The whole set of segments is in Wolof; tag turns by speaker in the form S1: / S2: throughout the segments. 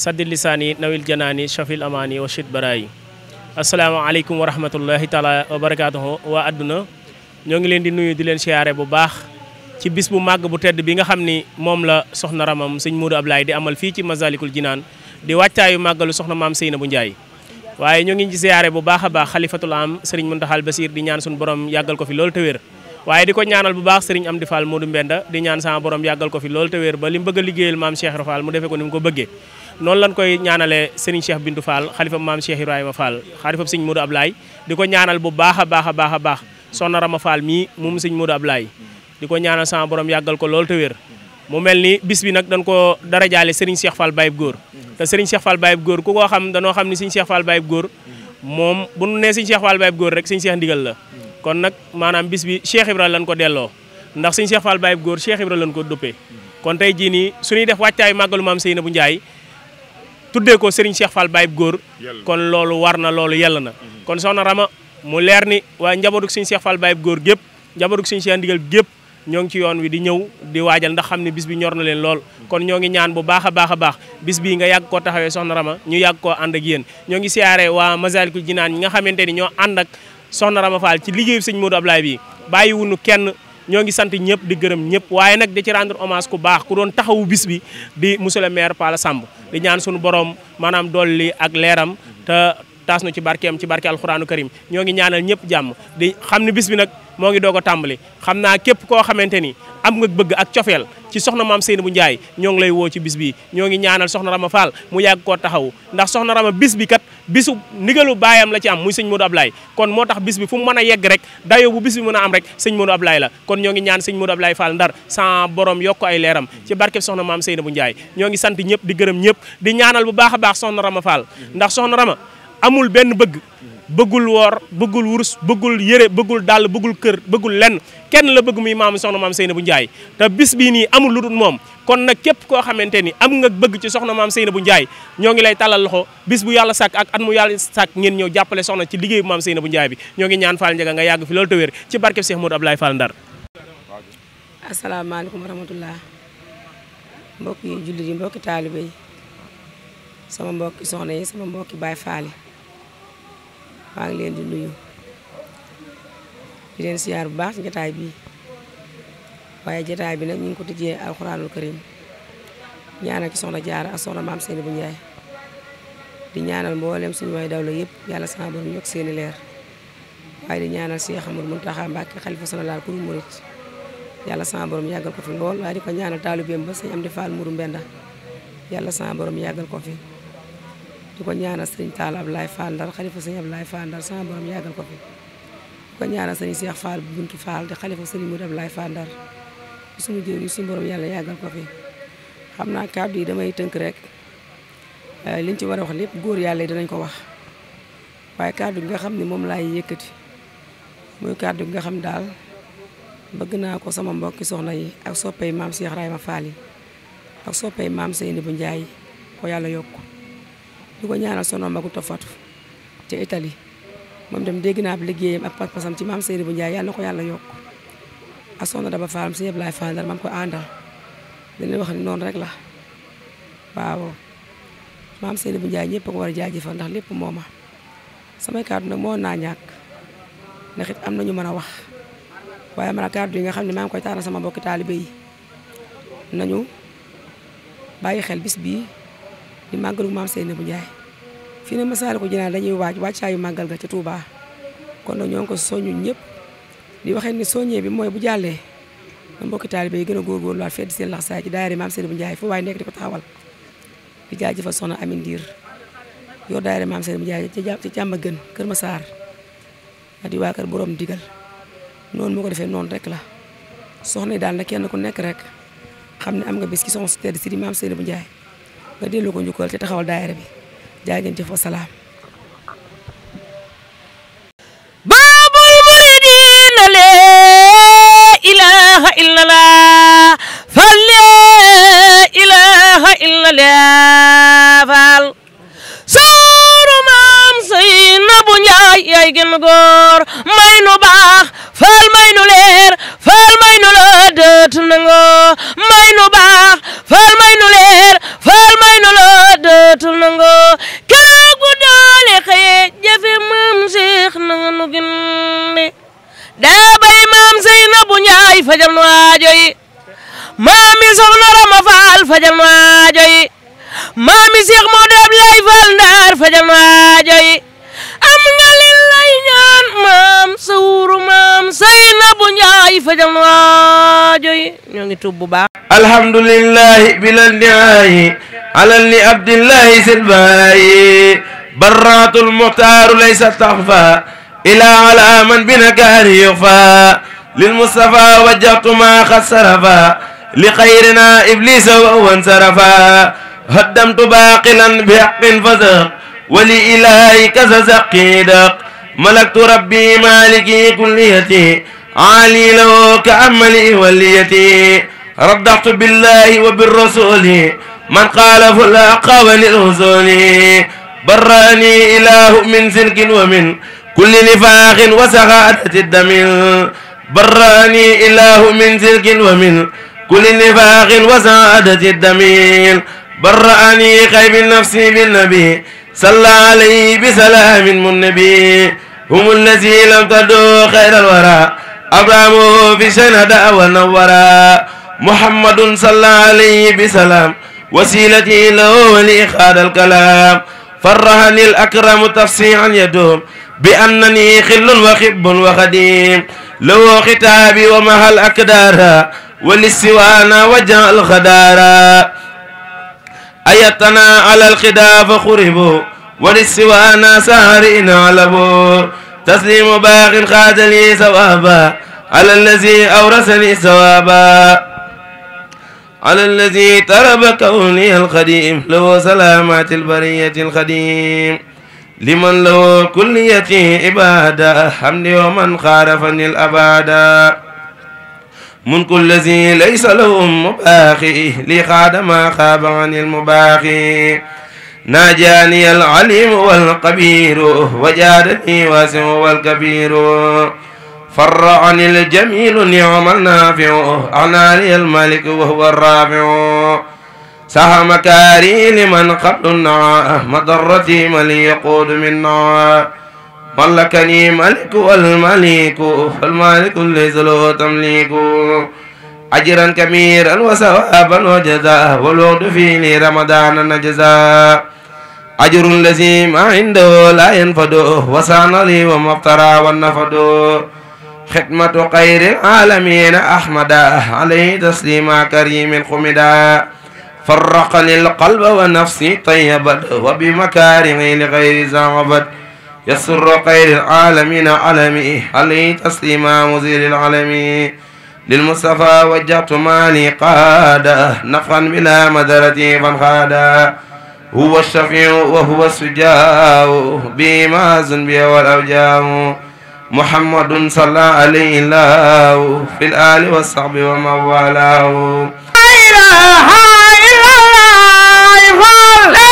S1: saddid lisaani nawil janaani shafil amaani wa shit baraayi asalaamaaleykum wa rahmatullahi taala wa barakaatuhu waa adduna ñoo ngi leen di nuyu di leen siyaare bu baax ci bis bu màgg bu tedd bi nga xam ni moom la soxna Ramam sëñ Modou Ablaye di amal fii ci Masalikul Jinaan di wàccaayu màggalu soxna maam Seynabou Ndiaye waaye ñoo ngi ci siyaare bu baax a baax xalifatul am sëriñ Muntaxal Basiir di ñaan suñu borom yàggal ko fi loolu te wér waaye di ko ñaanal bu baax sëriñ Amdi Fall Modou Mbenda di ñaan sama borom yàggal ko fi loolu te wér ba li mu bëgg a liggéeyal maam Cheikh Ibra Fall mu defee ko ni mu ko bëggee noonu lañ koy ñaanalee sëriñ Cheikh Bintou Fall xalifa maam Cheikh Ibrahima Fall xalifa sëñ Modou Ablaye di ko ñaanal bu baax a baax a baax a baax soxna Rama Fall mii moom sëñ Modou Ablaye di ko ñaanal sama borom yàggal ko loolu te wér mu mel ni bis bi nag dañ ko darajaale sëriñ Cheikh Fall Bayib Góor te sëriñ Cheikh Fall Bayib Góor ku ko xam danoo xam ni sëñ Cheikh Fall Bayib Góor moom bu nu nee sëñ Cheikh Fall Bayib Góor rek sëñ Cheikh ndigal la kon nag maanaam bis bi Cheikh Ibra lañ ko delloo ndax sëñ Cheikh Fall Bayib Góor Cheikh Ibra lañ ko duppee kon tey jii nii suñuy def wàccaayu màggalu maam Seynabou Ndiaye tuddee ko Serigne Cheikh Fall Bayib Góor kon loolu war na loolu yell na kon soxna Rama mu leer ni waa njabootu Serigne Cheikh Fall Bayib Góor gépp njabootu Serigne Cheikh ndigal gépp ñoo ngi ci yoon wi di ñëw di waajal ndax xam ne bis bi ñor na leen lool kon ñoo ngi ñaan bu baax a baax a baax bis bii nga yàgg koo taxawee soxna Rama ñu yàgg koo ànd ak yéen ñoo ngi siyaare waa Masalikul Jinaan ñi nga xamante ni ñoo ànd ak soxna Rama Fall ci liggéeyu sëñ Modou Ablaye bi bàyyiwunu kenn ñoo ngi sant ñëpp di gërëm ñëpp waaye nag di ci rendre hommage ku baax ku doon taxawu bis bi di monsieur le maire Pala Samb di ñaan suñu borom maanaam dolli ak leeram te taas nu ci barkeem ci barke alxuraanu karim ñoo ngi ñaanal ñëpp jàmm di xam ne bis bi nag moo ngi doog a tàmbali xam naa képp koo xamante ni am nga bëgg ak cofeel ci soxna maam Seynabou Ndiaye ñoo ngi lay woo ci bis bi ñoo ngi ñaanal soxna Rama Fall mu yàgg koo taxaw ndax soxna Rama bis bi kat bisu ndigalu baayam la ci am muy sëñ Modou Ablaye kon moo tax bis bi fu mu mën a yegg rek dayo bu bis bi mën a am rek sëñ Modou Ablaye la kon ñoo ngi ñaan sëñ Modou Ablaye Fall Ndar sa borom yokk ay leeram ci barkeb soxna maam Seynabou Ndiaye ñoo ngi sant ñëpp di gërëm ñëpp di ñaanal bu baax a baax soxna Rama Fall ndax soxna Rama amul benn bëggul woor bëggul wurus bëggul yëre bëggul dàll bëggul kër bëggul lenn kenn la bëgg muy maam soxna maam Seynabou Ndiaye te bis bii nii amul lu dul moom kon nag képp koo xamante ni am nga bëgg ci soxna maam Seynabou Ndiaye ñoo ngi lay talal loxo bis bu yàlla sàkk ak at mu yàlla sàkk ngeen ñëw jàppale soxna ci liggéey bu maam Seynabou Ndiaye bi ñoo ngi ñaan Fall Ndiaga nga yàgg fi loolu te wér ci barkeb Cheikh Modou Ablaye Fall Ndar.
S2: asalaamaaleykum wa rahmatullah mbokki jullit yi mbokki taalibe yi sama mbokki soxna yi sama mbokki Baay Faal yi maa ngi leen di nuyu di leen siyaar bu baax ci jotaay bi waaye jotaay bi nag ñu ngi ko tijjee alxuraanul karim ñaanal ci soxna Jaara ak soxna maam Seynabou Ndiaye di ñaanal mboolem suñu way dawla yëpp yàlla sama borom yokk seeni leer waaye di ñaanal Cheikh Amadou Mountakha Mbacké xalifa général ku murit yàlla sama borom yàggal ko fi lool waaye di ko ñaanal taalibeem ba sëñ Amdi Fall Modou Mbenda yàlla sama borom yàggal ko fi di ko ñaanal sëriñ Tall Ablaye Fall Ndar xalifa sëñ Ablaye Fall Ndar sama borom yàggal ko fi di ko ñaanal sëriñ Cheikh Fall Buntu Fall di xalifa sëriñ Modou Ablaye Fall Ndar suñu jëw yi suñu borom yàlla yàggal ko fi xam naa kàddu yi damay tënk rek liñ ci war a wax lépp góor yàlla yi dinañ ko wax waaye kàddu gi nga xam ne moom laay yëkkati muy kàddu gi nga xam daal bëgg naa ko sama mbokki soxna yi ak soppey maam Cheikh Ibrahima Fall yi ak soppey maam Seynabou Ndiaye ko yàlla yokk di ko ñaanal sono magu tofatu ca Italie moom dem dégg naa ab liggéeyam ak pas-pasam ci maam Seynabou Ndiaye yàlla na ko yàlla yokk ak soxna Daba Fall sëñ Ablaye Fall Ndar mam ko àndal dañ leen wax ni noonu rek la waaw maam Seynabou Ndiaye ñëpp a ko war a jaajëfal ndax lépp mooma samay kàddu nag moo naa ñàkk ndax it am nañu mën a wax waaye man a kàddu yi nga xam ne maa ngi koy tànn sama mbokki taalibe yi nañu bàyyi xel bis bii di màggalu maam Seynabou Ndiaye fii ne Masalikul Jinaan dañuy wàccaayu màggal ga ca Touba kon nag ñoo ngi ko soññu ñëpp di waxee ni soññee bi mooy bu jàllee na mbokki taalibe yi gën a góorgóorlu waat fedd seen laxsaay ci daayira maam Seynabou Ndiaye fu waaye nekk di ko taxawal di jaajëfal soxna Amin Ndiir yor daayira maam Seynabou Ndiaye ci jàmm gën Kër Masaar di waa kër borom digal noonu moo ko defee noonu rek la soxna yi daal na kenn ku nekk rek xam ne am nga bis ki soxna su tedd si di maam Seynabou Ndiaye nga delloo ko njukkal te taxawal daayira bi jaay ngeen jëf wa salaam.
S3: baabul muridiina laa ilaaha illallah fal laa ilaaha illallah fal sooru maam Seynabou Ndiaye yaay gën góor may nu baax fal may nu leer fal may nu la dëtt nangoo may nu baax fal may nu leer fal may nu la dëtt maami Seex Moodu Ablaay Fall Ndar fajal nu aajo yi am nga lin lay ñaan maam sawuru maam Saynabu Njaay fajal nu aajo yi ñoo ngi tuub bu baax
S4: alhamdulillahi bilal niaayi alal ni abdillahi silbaayi barratul muxtaaru laysa taxfa ila ala man binakaari yuxfa lil mustafa wajjahtu ma xad sarafa li xayrina iblisa wa huwa nsarafa haddamtu baaqilan bi haqqin fasaq wali ilahi kasa saqidaq malaktu rabbi maliki kulliyati ali lahu ka amali waliyati ردحت بالله وبالرسول من قال فلا قاول الرسول براني إله من سلك ومن كل نفاق وسخاءة الدم براني إله من سلك ومن كل نفاق وسخاءة الدم براني خيب النفس بالنبي صلى عليه بسلام النبي هم الذي لم تدوا خير الورى أبراموا في سنة ونورا محمد صلى عليه بسلام وسيلتي له ولإخاد الكلام فرهني الأكرم تفسيعا يدوم بأنني خل وخب وخديم له ختابي ومها الأكدار وللسوانا وجه الخدار أيتنا على الخدا فخربوا وللسوانا سهرين علبوا تسليم باق خاد لي ثوابا على الذي أورثني ثوابا على الذي ترب كوني الخديم له سلامات البرية الخديم لمن له كليتي عبادة حمدي ومن خالفني الأبادا منك الذي ليس له مباخي لي خاد ما خاب عن المباخي ناجاني العليم والقبير وجادني واسع والكبير فرعني الجميل نعم النافع أعناني الملك وهو الرافع سها مكاري لمن قبل النعاء مضرتي ملي يقود منا ملكني ملك والمليك فالمالك ليس له تمليك أجرا كبيرا وثوابا وجزاء والوعد في لي رمضان نجزاء أجر الذي ما عنده لا ينفد وسان لي وما افترى والنفد خدمة خير العالمين أحمد عليه تسليما كريم خمدا فرقني القلب ونفسي طيبت وبمكارمي لغير زعبت يسر خير العالمين علمي عليه تسليما مزيل العالمين للمصطفى وجهت مالي قادا نفعا بلا مدرتي فانخادا هو الشفيع وهو السجاء بما زنبي والأوجاء محمد صلى عليه الله في الآل والصحب ومن والاه لا إله إلا الله لا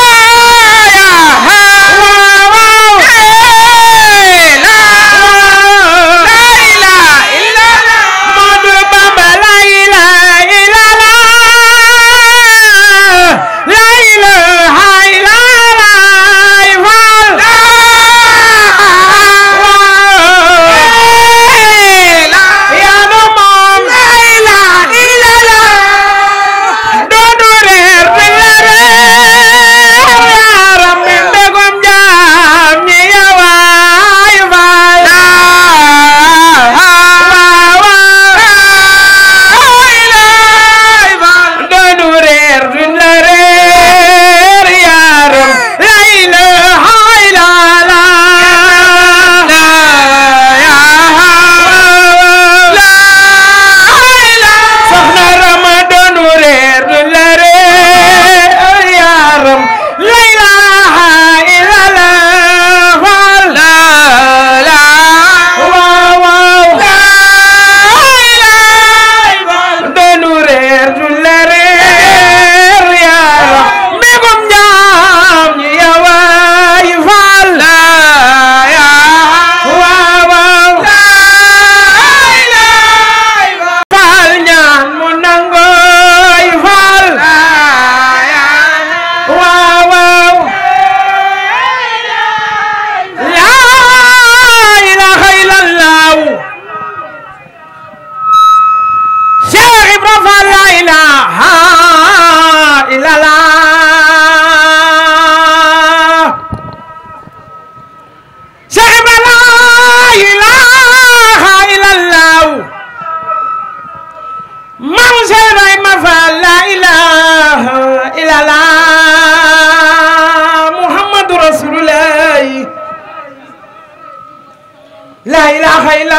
S3: la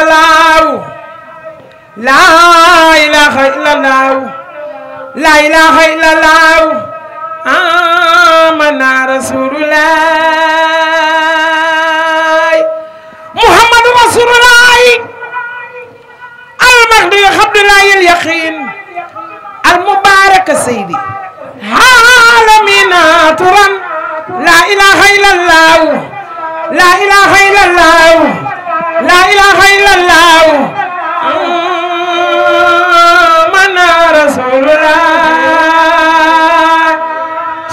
S5: illallah la ilaha illallah la ilaha illallah amana rasulullah muhammadu rasulullah al-mahdi abdullah al-yaqin al-mubarak sayyidi alamina turan la ilaha illallah la ilaha illallah la ilaha illallah mana rasulullah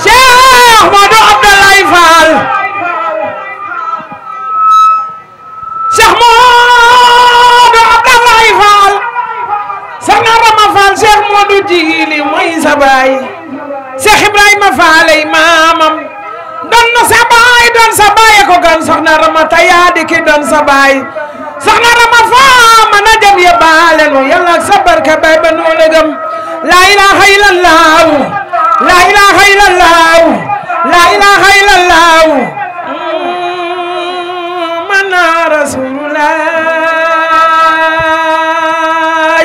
S5: Cheikh Modou Abdoulaye Fall Cheikh Modou Abdoulaye Fall Soxna Rama Fall Cheikh Modou Jili mooy sa baay Cheikh Ibrahima Fall ay maamam doon na sa baay doon sa baay ko gan Soxna Rama tayaadi ki doon sa baay Soxna Rama Fall man a jam ya baale no yàlla ak sa barke bay ba noo la gëm la ilaha illallah la ilaha illallah la ilaha illallah mana rasulullah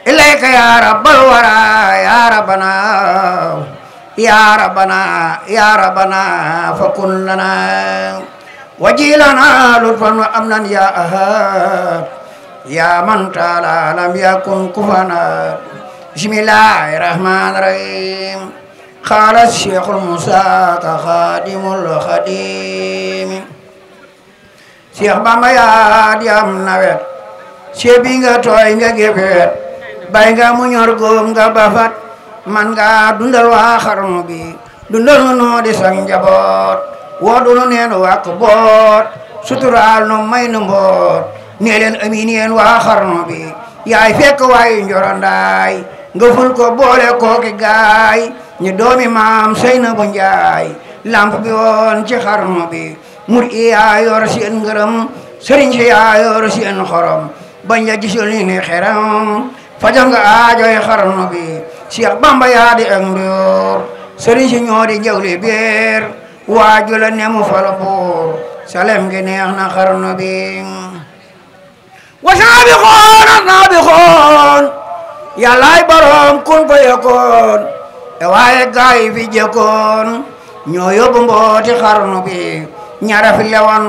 S5: ilayka ya rabbal wara ya rabbana ya rabbana ya rabbana fakun lana wajilana lutfan wa amnan ya ahad ya man ta'ala lam yakun kufana bismillahir rahmanir rahim qala syekhul musa ka khadimul khadim Cheikh Bamba ya diam nawet sebi nga toy nga gebet bay nga mu ñor góom nga bafat man nga dundal waa xarnu bi dundal no di sang njaboot woodu nu neen wàkk boot suturaal nu may nu mboot nee leen amiin yeen waa xarnu bi yaay fekk waayu njorondaay nga ful ko boole kooki gaay ñu doomi maam Seynabu Njaay lamp bi woon ci xarnu bi mur i yaa yor seen ngërëm sëriñ si yaa yor seen xorom bañ la gisul ni xeram fajal nga aajoy xarnu bi Cheikh Bamba yaa di ak ndoor sëriñ si ñoo di jawli biir waaju la nemu fal buur salem gi neex na xarnu bi wa saabixoon yàllaay borom kun fa yekkoon te waaye gaay fi jëkkoon ñoo yóbbu mbooti xarnu bi ñara fi lewoon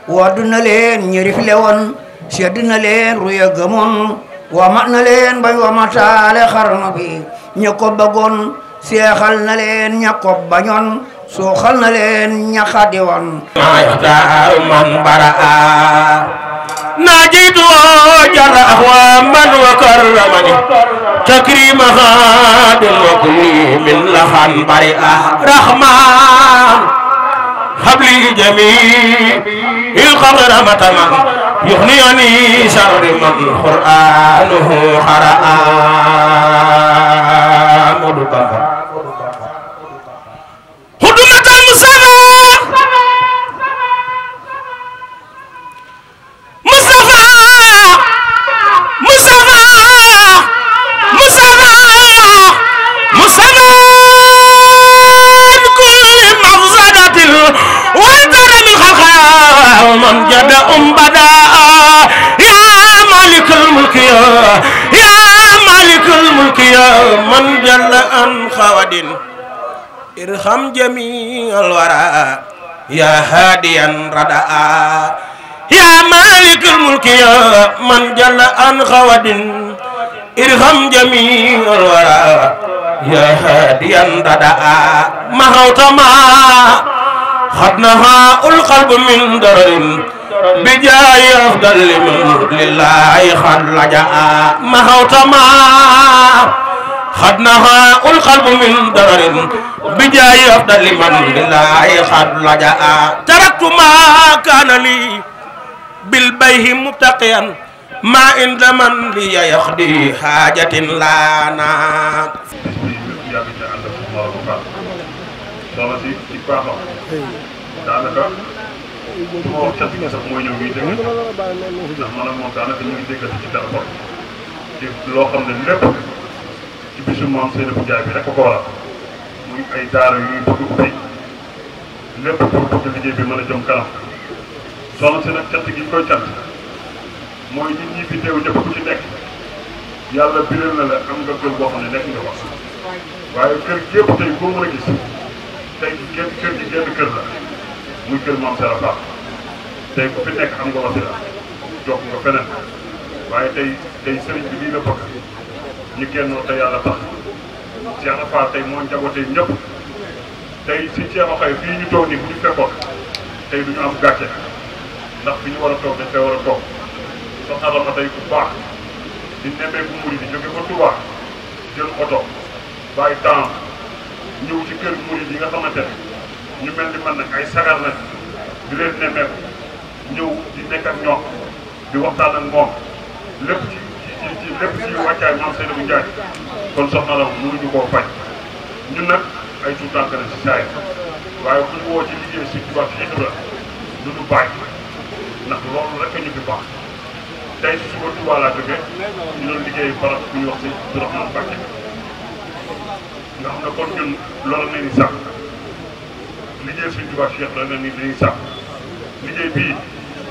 S5: woddu na leen ñëri fi lewoon sedd na leen ruya gëmoon wamat na leen bañ wamataale xarnu bi ña ko bëggoon seexal na leen ña ko bañoon suuxal na leen ña xadi woon ma yaxtaaru man baraa najitu jara ahwa man wa karramani takrimaha bil wakli min laxan bari'a rahman habli jami'il qadramata man yuxniyani sharri man qur'anuhu qara'a Modou Bamba hudumatal Mustafa man jada bada ya malikul mulki ya man jalla an khawadin irham jami'al wara ya hadiyan radaa ya malikul mulki ya man jalla an khawadin irham jami'al wara ya hadiyan radaa mahautama خدنها القلب من درر بجاي أفضل من لله خد لجاء مهوتما خدنها القلب من درر بجاي أفضل من لله خد لجاء تركت ما كان لي بالبيه متقيا ما عند من لي يخدي حاجة لنا
S6: daanaka su ma wax cat gi sax mooy ñëw ñuy dégg ndax man ak moom daanaka ñu ngi déggante ci téléphone ci loo xam ne lépp ci bisu maam Seynabou Ndiaye bi rek ko waral muy ay daara yuy bëgg ubbi lépp pour bëgg liggéey bi mën a jëm kanam soxna si nag cant gi ñu koy cant mooy nit ñi fi teew ñëpp ku ci nekk yàlla biral na la am nga kër boo xam ne nekk nga wax waaye kër gépp tey boo mën a gis tey kër gi genn kër la muy kër maam Serap Fall tey ku fi nekk am nga wasila jox nga feneen waaye tey sëriñ bi lii la bëgg ñu kennoo te yàlla tax Cheikh Fall tey moo njabootee ñëpp tey si Cheikh Xay fii ñu toog nii bu ñu fekkoon tey du ñu am gàcce ndax fi ñu war a toog dañ fay war a toog soxna la ma tey bu baax di nemmeeku murid di jóge ba Touba jël oto bàyyi temps ñëw ci kër murid yi nga xamante ne ñu mel ni man nag ay sagar nag di leen nemmeeku ñëw di nekk ak ñoom di waxtaan ak moom lépp ci lépp ci wàccaay maam Seydou Ndiaye kon soxna la mënuñu koo faj ñun nag ay tuut tànk la ci saay waaye bu ñu woo ci liggéey si tubaab Cheikh Ibra du ñu bàyyi ndax loolu rek ñu fi baax tey si suba Touba laa jógee ñu doon liggéey barab bu ñuy wax si Abdourahmane Mbacké nga xam ne kon ñun loolu la ñuy sàkk liggéey si tubaab Cheikh la ni dañuy sàkk liggéey bii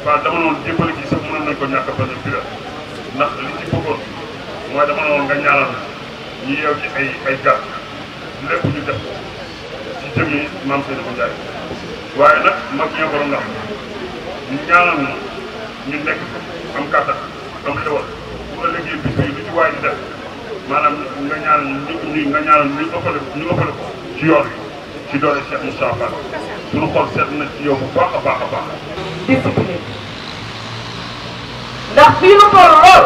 S6: waaw dama noonu jébbali gi sax mënoon nañ ko ñàkk a bañ a biral ndax li ci bëggoon mooy dama noonu nga ñaanal ñu yeew ci ay gàtt lépp ñu def ci jëmmi maam Seydou Ndiaye waaye nag mag ñoo ko doon ndax ñu ñaanal na ñu nekk am kàttan am xewal bu ëllëgee bis bi lu ci waay di def maanaam nga ñaanal ñu ëppale ko ci yoon wi ci doole Cheikh Moussa Fall suñu xol seet na ci yow bu baax a baax a baax.
S3: discipline ndax fii nu toll lool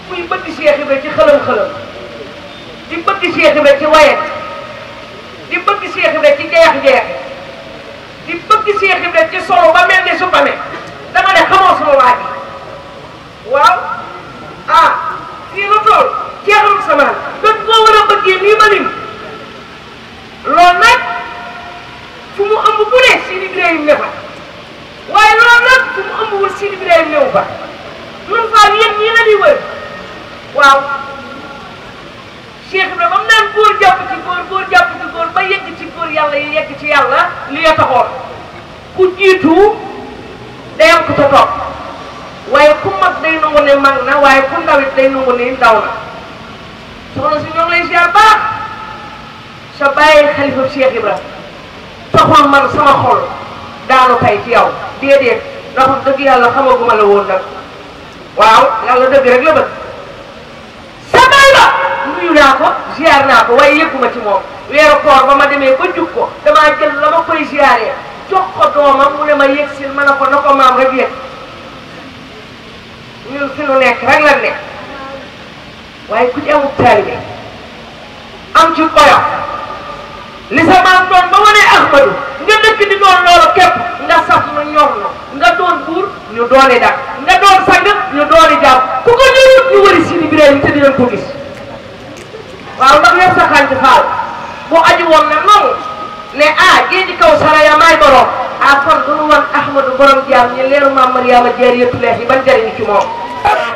S3: muy bëgg Cheikh Ibra ci xëlam-xëlam di bëgg Cheikh Ibra ci wayet di bëgg Cheikh Ibra ci jeex-jeex di bëgg Cheikh Ibra ci solo ba mel ni su pame dama ne xamoo sama waa ji waaw ah fii nu toll ceexam samaan bët boo war a bëggee nii ma nim loolu nag fu mu ëmb bu ne Sidi Ibrahima ne fa waaye loolu nag fu mu ëmbwul Sidi Ibrahima newu fa nun faa yéen ñii la di wër waaw Cheikh Ibrahima ba mu naan góor jàpp ci góor ba yegg ci góor yàlla yi yegg ci yàlla li ya taxoon ku jiitu day am ku ca topp waaye ku mag day nangu ne mag na waaye ku ndawit day nangu ne ndaw na soxna si ñoo ngi lay ziar baax sa bàyyi xalifa Cheikh Ibrahima taxul man sama xol daanu tay ci yow déedéet ndax dëgg yàlla xamaguma la woon nag waaw yàlla dëgg rek la bëgg sa bay ba nuyu naa ko ziar naa ko waaye yëgguma ci moom weeru koor ba ma demee ba jug ko damaa jël la ma koy ziaree jox ko doomam mu ne ma yëg si ma ne ko na ko maam rek yëg ñun fi nu nekk rek la nekk waaye ku ci amul taalibe am ci koyo li sa maam doon ba wane Ahmadu nga dëkk di doon loolu képp nga saf nu ñor na nga doon buur ñu dooni dak nga doon sang ñu dooni jàmm ku ko ñëwut ñu wëri Sidi Ibrahima te dinañ ko gis waaw ndax yow sa xànc faal bu aju woon na noonu ne géej kaw saraya maay borom kon du nu wan Ahmadu borom jaam ñi leeru maam Mariama Jaariyatu Laahi ban jariñu ci moom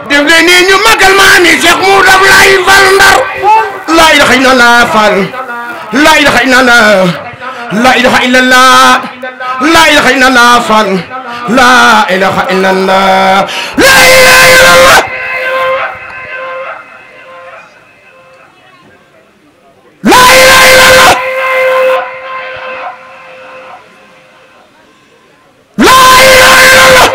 S5: def leen nii ñu magal maa ni Cheikh Moudou Abdoulaye Fall Ndar la ilaha illallah Fall la ilaha illallah la ilaha illallah la ilaha illallah Fall la ilaha illallah la ilaha illallah la ilaha illallah la ilaha illallah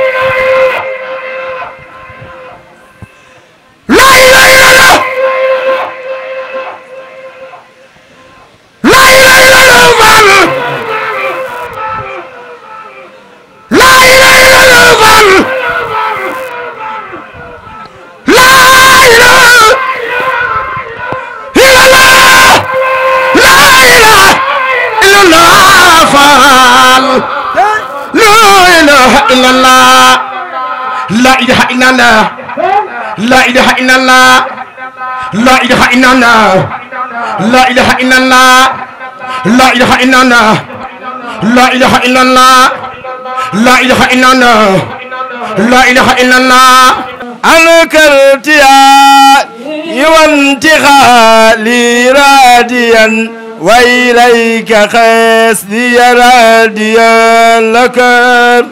S5: la ilaha illallah la ilaha illallah Fall la ilaha illallah Fall la ilaha illallah la ilaha illallah Fall la ilaha illallah la ilaha illallah la ilaha illallah la ilaha illallah la ilaha illallah la ilaha illallah la ilaha illallah la ilaha illallah la ilaha illallah ankartiya yuwantikhali radiyan wa ilayka khasdi radiyan lakar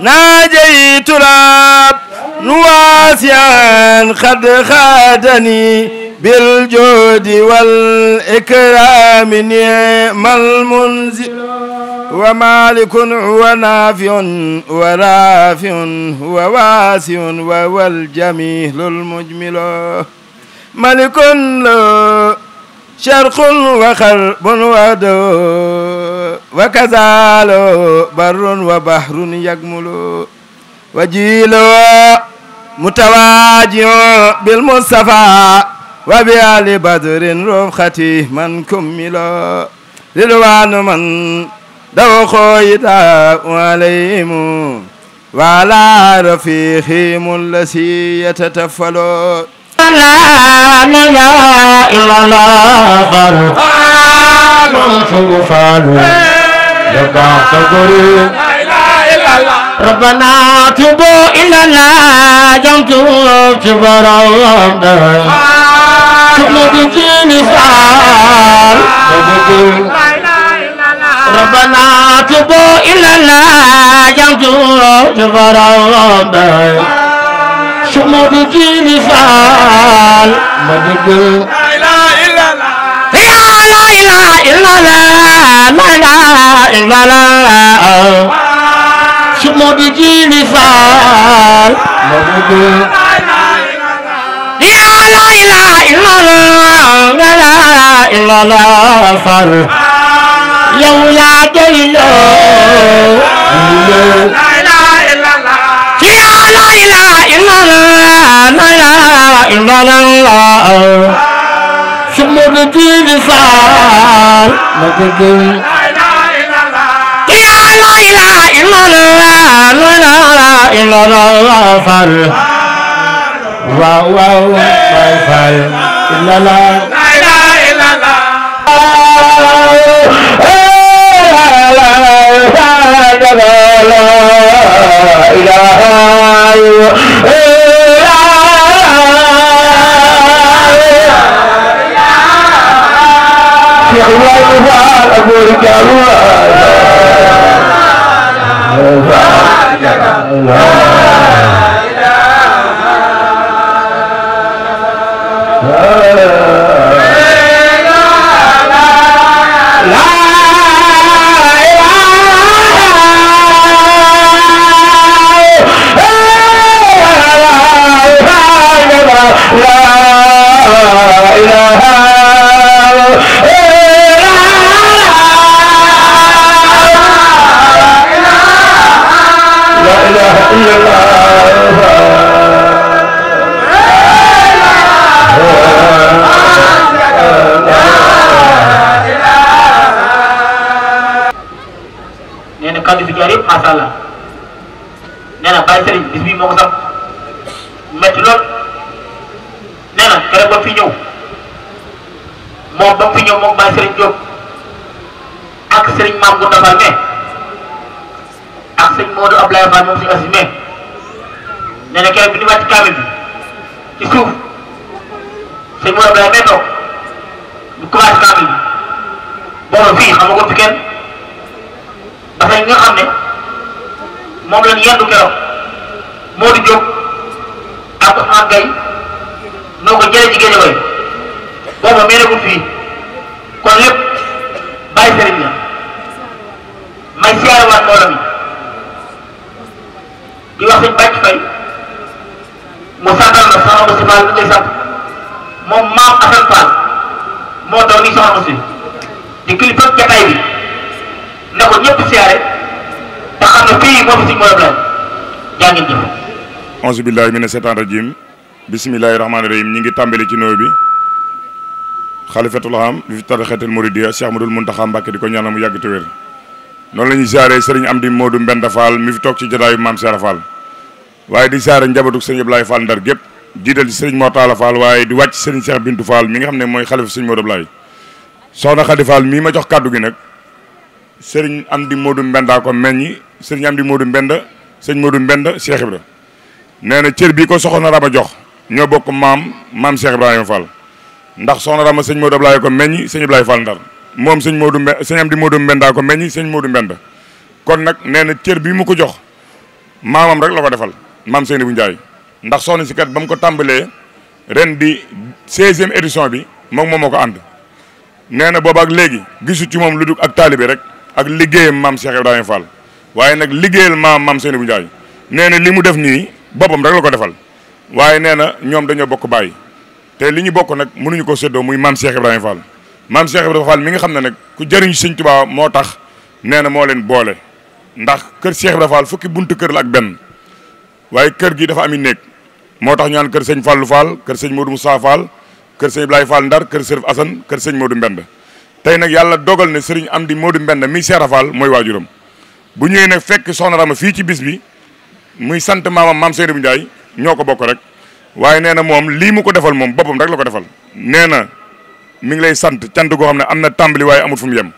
S4: ناجيت رب واسعا قد خادني بالجود والإكرام نعم المنزل ومالك هو نافع ورافع هو واسع وهو الجميل المجمل ملك له شرق وغرب ودو وكذا له بر وبحر يجمل وجيل متواجع بالمصطفى وبآل بدر رفختي من كمل رضوان من دو خويدا عليهم وعلى رفيقهم الذي يتتفل
S7: لا إله إلا الله فرحان يبقى تقول ربنا توبوا إلى الله جمتوا تبرهم تبلو بجيني فعال ربنا توبوا إلى الله جمتوا تبرهم شمو بجيني فعال مدقل لا إله إلا الله لا إله إلا الله شمو بجيني فعال مدقل لا إله إلا الله لا إله إلا الله فعل يو يا جيلو لا إله إلا الله لا إله إلا الله لا إله إلا الله شمو بجيني فعال مدقل لا إله إلا الله لا إله إلا الله فعل واو واو ما يفعل إلا الله لا إله إلا
S8: masalah nena Baye Serigne bis bi moko sax metti lol nena kere ba fi ñew mo ba fi ñew mo Baye Serigne Diop ak Serigne Mam Gounda Fall me ak Serigne Modou Ablaye Fall mom ci asime nena kere bi ni wacc kamel bi ci suuf Serigne Modou Ablaye me tok ñu commencé kamel bi bo fi xam nga ko fi kenn da fay nga xamne moom lañ yendu keroog Modou Diop ak Ousmane Gueye noo ko jëlee ci géej way booba meelagul fii kon lépp Baye Serigne la may siyaare waat mbooloo mi di wax sëñ Bàcc Fay mu santal la soxna Moussa Fall mi koy sant moom maam Assane Fall moo doon ni soxna Moussa di kilifa jataay bi na ko ñëpp siyaare te xam ne fii moo fi si mooy Ablaye jaa ngeen jëf.
S9: auzu billahi mina seytaan rajim bismillahi rahmaani rahim ñi ngi tàmbali ci noo bi xalifatul am bi fi tarixatul muridiya Cheikh Ahmadoul Mountakha Mbacké di ko ñaanal mu yàgg te wér noonu la ñuy siyaare Serigne Amdi Modou Mbenda Fall mi fi toog ci jotaayu Maam Cheikh Fall waaye di siyaare njabootu Serigne Ablaye Fall Ndar gépp jiital ci Serigne Mortala Fall waaye di wàcc Serigne Cheikh Bintou Fall mi nga xam ne mooy xalifa Serigne Modou Ablaye soxna Khady Fall mii ma jox kàddu gi nag Serigne Amdi Modou Mbenda ko meññi Serigne Amdi Modou Mbenda Serigne Modou Mbenda Cheikh Ibra nee na cër bii ko soxna Rama jox ñoo bokk maam Cheikh Ibrahima Fall ndax soxna Rama sëñ Modou Ablaye ko meññi sëñ Ablaye Fall Ndar moom sëñ Amdi Modou Mbenda ko meññi sëñ Modou Mbenda kon nag nee na cër bii mu ko jox maamam rek la ko defal maam Seynabou Ndiaye ndax soxna si kat ba mu ko tàmbalee ren di 16e édition bi moom moo ko ànd nee na booba ak léegi gisu ci moom lu dul ak taalibe rek ak liggéeyam maam Cheikh Ibrahima Fall waaye nag liggéeyal maam Seynabou Ndiaye nee na li mu def nii boppam rek la ko defal waaye nee na ñoom dañoo bokk bàyyi te li ñu bokk nag mënuñu ko séddoo muy maam Cheikh Ibrahima Fall maam Cheikh Ibrahima Fall mi nga xam ne nag ku jëriñ Sëñ Tuubaa moo tax nee na moo leen boole ndax kër Cheikh Ibrahima Fall fukki buntu kër la ak benn waaye kër gi dafa ami néeg moo tax ñu naan kër sëñ Fallou Fall kër sëñ Modou Moussa Fall kër sëñ Ibrahima Fall Ndar kër Sërif Assane kër sëñ Modou Mbend tey nag yàlla dogal ne sëriñ Amdi Modou Mbend mi Cheikh Fall mooy waajuram bu ñëwee nag fekk soxna Rama fii ci bis bi muy sant maamam maam Seynabou Ndiaye ñoo ko bokk rek waaye nee na moom lii mu ko defal moom boppam rek la ko defal nee na mi ngi lay sant cant goo xam ne am na tàmbali waaye amul fu mu yem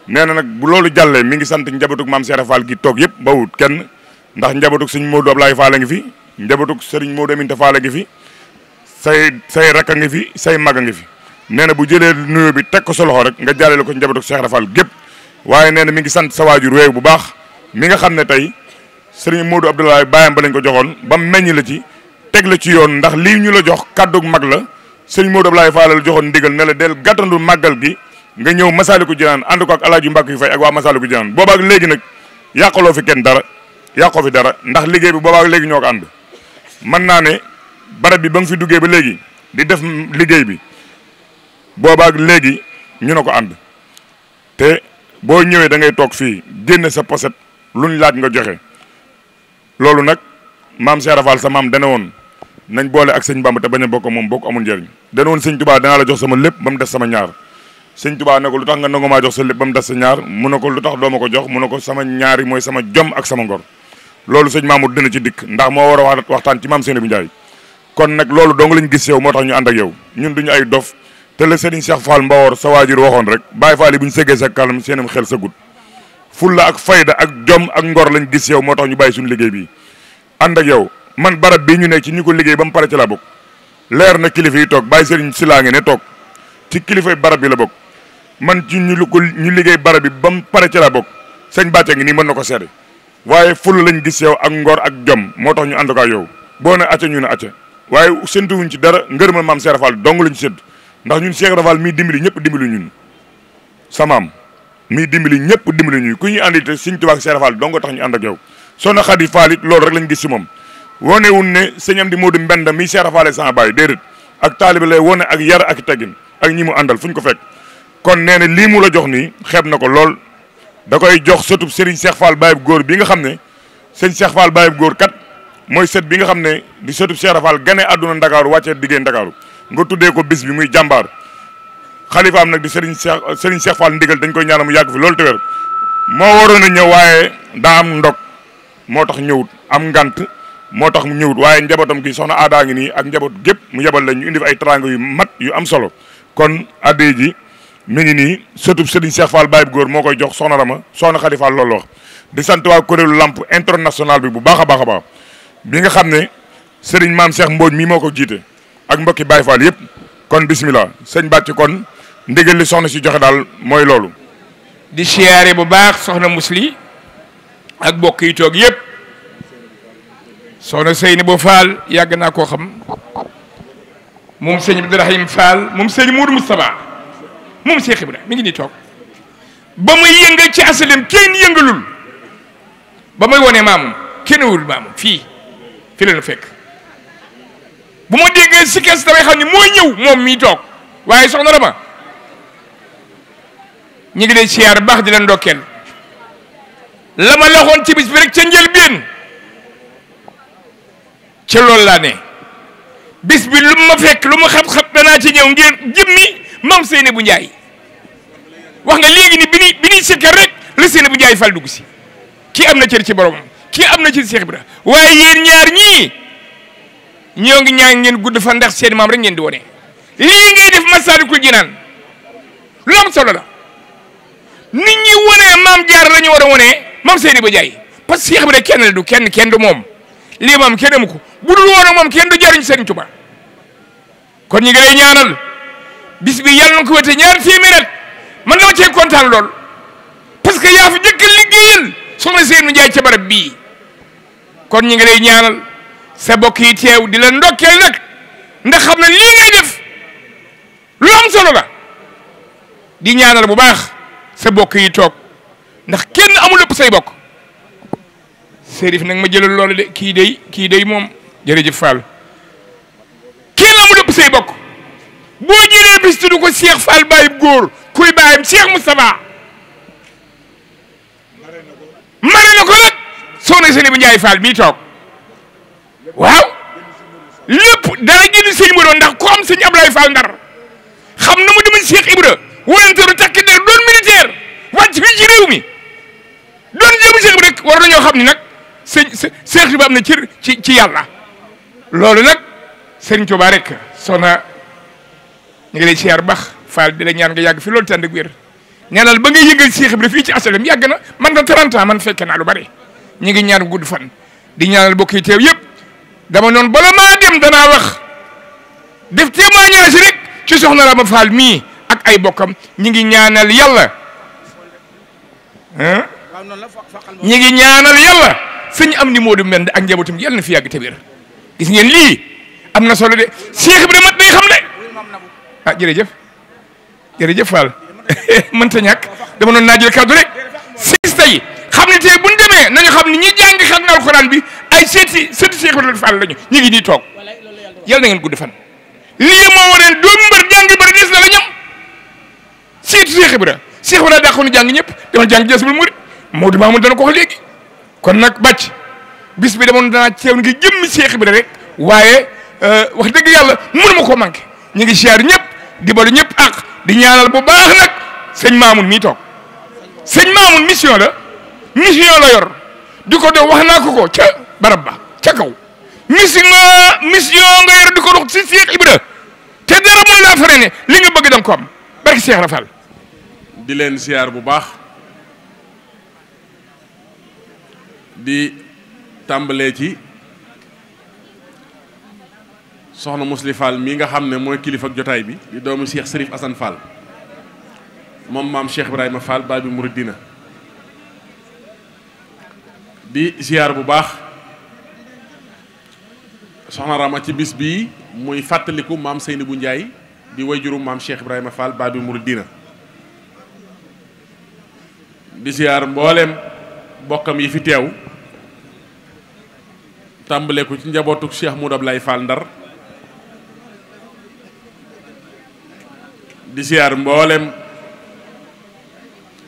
S9: nee na nag bu loolu jàllee mi ngi sant njabootug maam Cheikh Fall gi toog yëpp ba wut kenn ndax njabootug sëñ Modou Ablaye Fall a ngi fi njabootug sëriñ Modou Aminta Fall a ngi fi say rakk a ngi fi say mag a ngi fi nee na bu jëlee nuyoo bi teg ko sa loxo rek nga jàllale ko njabootug Cheikh Fall gépp waaye nee na mi ngi sant sa waajur weew bu baax mi nga xam ne tey sëriñ Modou Abdoulaye bàyyam ba lañ ko joxoon ba meññ la ci teg la ci yoon ndax lii ñu la jox kàddug mag la sëriñ Modou Abdoulaye Fall la joxoon ndigal ne la del gàttandu màggal gi nga ñëw Masaalikul Jinaan ànd ko ak Alaaji Mbàkke yu fay ak waa Masaalikul Jinaan boobaak léegi nag yàqaloo fi kenn dara yàqoo fi dara ndax liggéey bi boobaak léegi ñoo ko ànd mën naa ne barab bi ba nga fi duggee ba léegi di def liggéey bi boobaak léegi ñu ne ko ànd te boo ñëwee da ngay toog fii génne sa poset luñ laaj nga joxe loolu nag maam Cheikh Fall sa maam dana woon nañ boole ak sëñ Bamba te bañ a bokk moom bokk amul njëriñ dana woon sëñ Tuubaa danaa la jox sama lépp ba mu des sama ñaar sëñ Tuubaa ne ko lu tax nga nangu maa jox sa lépp ba mu des sa ñaar mu ne ko lu tax doo ma ko jox mu ne ko sama ñaari mooy sama jom ak sama ngor loolu sëñ Mamour dina ci dikk ndax moo war a waxtaan ci maam Seynabou Ndiaye kon nag loolu dong lañ gis yow moo tax ñu ànd ak yow ñun duñu ay dof te la Serigne Cheikh Fall Mbawor sa waajur waxoon rek Baye Fall yi bu ñu seggee sa kalam seenam xel sa gudd fulla ak fayda ak jom ak ngor lañ gis yow moo tax ñu bàyyi suñu liggéey bi ànd ak yow man barab bii ñu ne ci ñu ko liggéey ba mu pare ci la bokk leer na kilifa yi toog Baye Serigne Silaa ngi ne toog ci kilifa barab bi la bokk man ci ñu liggéey barab bi ba mu pare ci la bokk sëñ Bàcce ngi nii mën na ko seede waaye fulla lañ gis yow ak ngor ak jom moo tax ñu ànd ak yow boo ne acca ñu ne acca waaye séntuwuñ ci dara ngërëmal maam Cheikh Fall dong lañ séntu ndax ñun Cheikh Fall mii dimbali ñëpp dimbali ñun samaam mii dimbali ñëpp dimbali ñun ku ñuy àndi te Sëñ Tuubaa ak Cheikh Fall dong tax ñu ànd ak yow soxna Xadi Fall it loolu rek lañ gis si moom wone wun ne sëñ Amdi Modou Mbend mii Cheikh Fall sama baay déedéet ak taalibe lay wone ak yar ak teggin ak ñi mu àndal fu ñu ko fekk kon nee na lii mu la jox nii xeeb na ko lool da koy jox sëtub Serigne Cheikh Fall Baye góor bi nga xam ne sëñ Cheikh Fall Baye góor kat mooy sët bi nga xam ne di sëtub Cheikh Fall gane àdduna Ndakaaru wàccee diggéen Ndakaaru nga tuddee ko bis bi muy jàmbaar xalifaam nag di Serigne Cheikh Fall ndigal dañ koy ñaanal mu yàgg fi loolu te wér moo waroon a ñëw waaye daa am ndog moo tax ñëwut am ngant moo tax mu ñëwut waaye njabootam gi soxna aadaa ngi nii ak njaboot gépp mu yebal la ñu indi fi ay teraanga yu mat yu am solo kon adde ji mi ngi nii sëtub Serigne Cheikh Fall Baye góor moo koy jox soxna Rama soxna Xadi Fall loolu wax di sant waa kuréelu lamp international bi bu baax a baax a baax bi nga xam ne Serigne Maam Cheikh Mbodj mii moo ko jiite ak mbokki Baye Fall yëpp kon bismillah sëñ Bàcc kon ndigal li soxna si joxe daal mooy loolu.
S10: di siyaare bu baax soxna Musli ak mbokk yi toog yëpp soxna Seynabou Fall yàgg naa koo xam moom sëñ Abdourahim Fall moom sëñ Moudou Moustapha moom Cheikh Ibrahima mi ngi nii toog ba muy yëngal ci asalem kenn yëngalul ba muy wone maamum kenn wul maamum fii la nu fekk bu ma déggee si kees damay xam ne mooy ñëw moom mii toog waaye soxna Rama ñu ngi lay siyaar baax di la ndokkeel la ma laxoon ci bis bi rek ca njëlbéen ca loolu laa ne bis bi lu ma fekk lu ma xam-xam danaa ci ñëw ngeen jëmmi maam Seynabou Ndiaye wax nga léegi ni bi ñuy sikkar rek la Seynabou Ndiaye Fall dugg si kii am na cër ci boromam kii am na ci Cheikh Ibrahima waaye yéen ñaar ñii ñoo ngi ñaan ngeen gudd fa ndax seen maam rek ngeen di wone lii ngay def Masaalikul Jinaan lu am solo la nit ñi wonee maam jaar la ñu war a wonee maam Seynabou Ndiaye parce que Cheikh Ibrahima kenn la du kenn du moom lii moom kenn amu ko bu dul woon ak moom kenn du jariñ Serigne Touba kon ñu ngi lay ñaanal bis bi yàlla na ko wete ñaar téeméer man dama cee kontaan lool parce que yaa fi jëkk liggéeyal soxna Seynabou Ndiaye ca barab bii kon ñi ngi lay ñaanal sa bokk yi teew di la ndokkeel nag ndax xam na lii ngay def lu am solo la di ñaanal bu baax sa bokk yi toog ndax kenn amul lépp say bokk Serif nag ma jëlal loolu de kii day moom jërëjëf Fall kenn amul lépp say bokk boo jëlee bis tudd ko Cheikh Fall bàyyib góor kuy bàyyam Cheikh Moustapha mare na ko nag soxna Seyni bu Njaay Fall bii toog waaw lépp dara jënd sëñ ma doon ndax ku am sëñ Ablaye Fall Ndar xam na mu demal Cheikh Ibra walanteeru takki der doon militaire wàcc fii ci réew mi doon jéem Cheikh Ibra rek war nañoo xam ni nag Cheikh Ibra am na cër ci yàlla loolu nag sëriñ Tuubaa rek soxna ñu ngi lay siyaar bax Fall di la ñaan nga yàgg fi loolu tànd ak wér ñaanal ba nga yëngal Cheikh Ibra fii ci asalem yàgg na man na 30 ans man fekke naa lu bari ñu ngi ñaan gudd fan di ñaanal bokk yi teew yëpp dama noonu bala maa dem danaa wax def témoignage rek ci soxna Rama Fall mii ak ay bokkam ñi ngi ñaanal yàlla ñi ngi ñaanal yàlla sëñ am ni Modou Mbend ak njabootam yàlla na fi yàgg te wér gis ngeen lii am na solo de Cheikh Ibra mat day xam de ah jërëjëf Fall mënta ñàkk dama noonu naa jël kàddu rek sista yi xam ne tey bu ñu demee nañu xam ne ñi jàngi xam na alxuraan bi ay sëti Cheikh Ibra Fall lañu ñu ngi nii toog yàlla na ngeen gudd fan lii moo wareen doomu mbër jàngi bëri des na la ñam seeti Cheikh Ibra dàqoonu jàng ñëpp dama jàng Jazbul Murid Maodo Mamoun dana ko wax léegi kon nag bàcc bis bi demoon danaa teew ngi jëmmi Cheikh Ibra rek waaye wax dëgg yàlla mënu ma koo manqué ñu ngi siyaar ñëpp di balu ñëpp ak di ñaanal bu baax nag sëñ Mamoun mii toog sëñ Mamoun mission la yor di ko dox wax naa ko ca barab ba ca kaw mission nga yor di ko dox si Cheikh Ibra te dara mën laa fare ne li nga bëgg danga ko am barki Cheikh Rafal
S11: di leen siyaar bu baax di tàmbalee ci soxna Musli Fall mii nga xam ne mooy kilifa ak jotaay bi di doomu Cheikh Serif Assane Fall moom maam Cheikh Ibrahima Fall Babi Mouridina di ziar bu baax soxna Rama ci bis bii muy fàttaliku maam Seyni bu Njaay di wayjuru maam Cheikh Ibrahima Fall Babi Mouridina di ziar mboolem bokkam yi fi teew tàmbale ko ci njabootuk Cheikh Moudou Ablaye Fall Ndar di ziar mboolem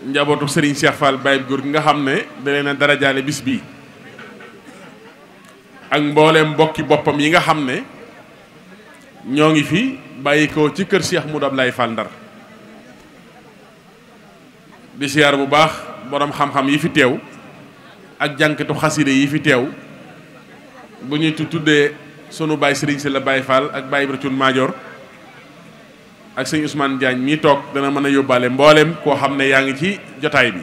S11: njabootuk Serigne Cheikh Fall Baye góor gi nga xam ne da leen a darajaale bis bii ak mboolem mbokki boppam yi nga xam ne ñoo ngi fi bàyyi ko ci kër Cheikh Moudou Ablaye Fall Ndar di ziar bu baax borom xam-xam yi fi teew ak jànkatu xaside yi fi teew bu ñuy tuddee sunu baay Serigne si la Baye Fall ak Baye Ibra Thioune Madior ak sëñ Ousmane Diagne mii toog dana mën a yóbbaale mboolem koo xam ne yaa ngi ci jotaay bi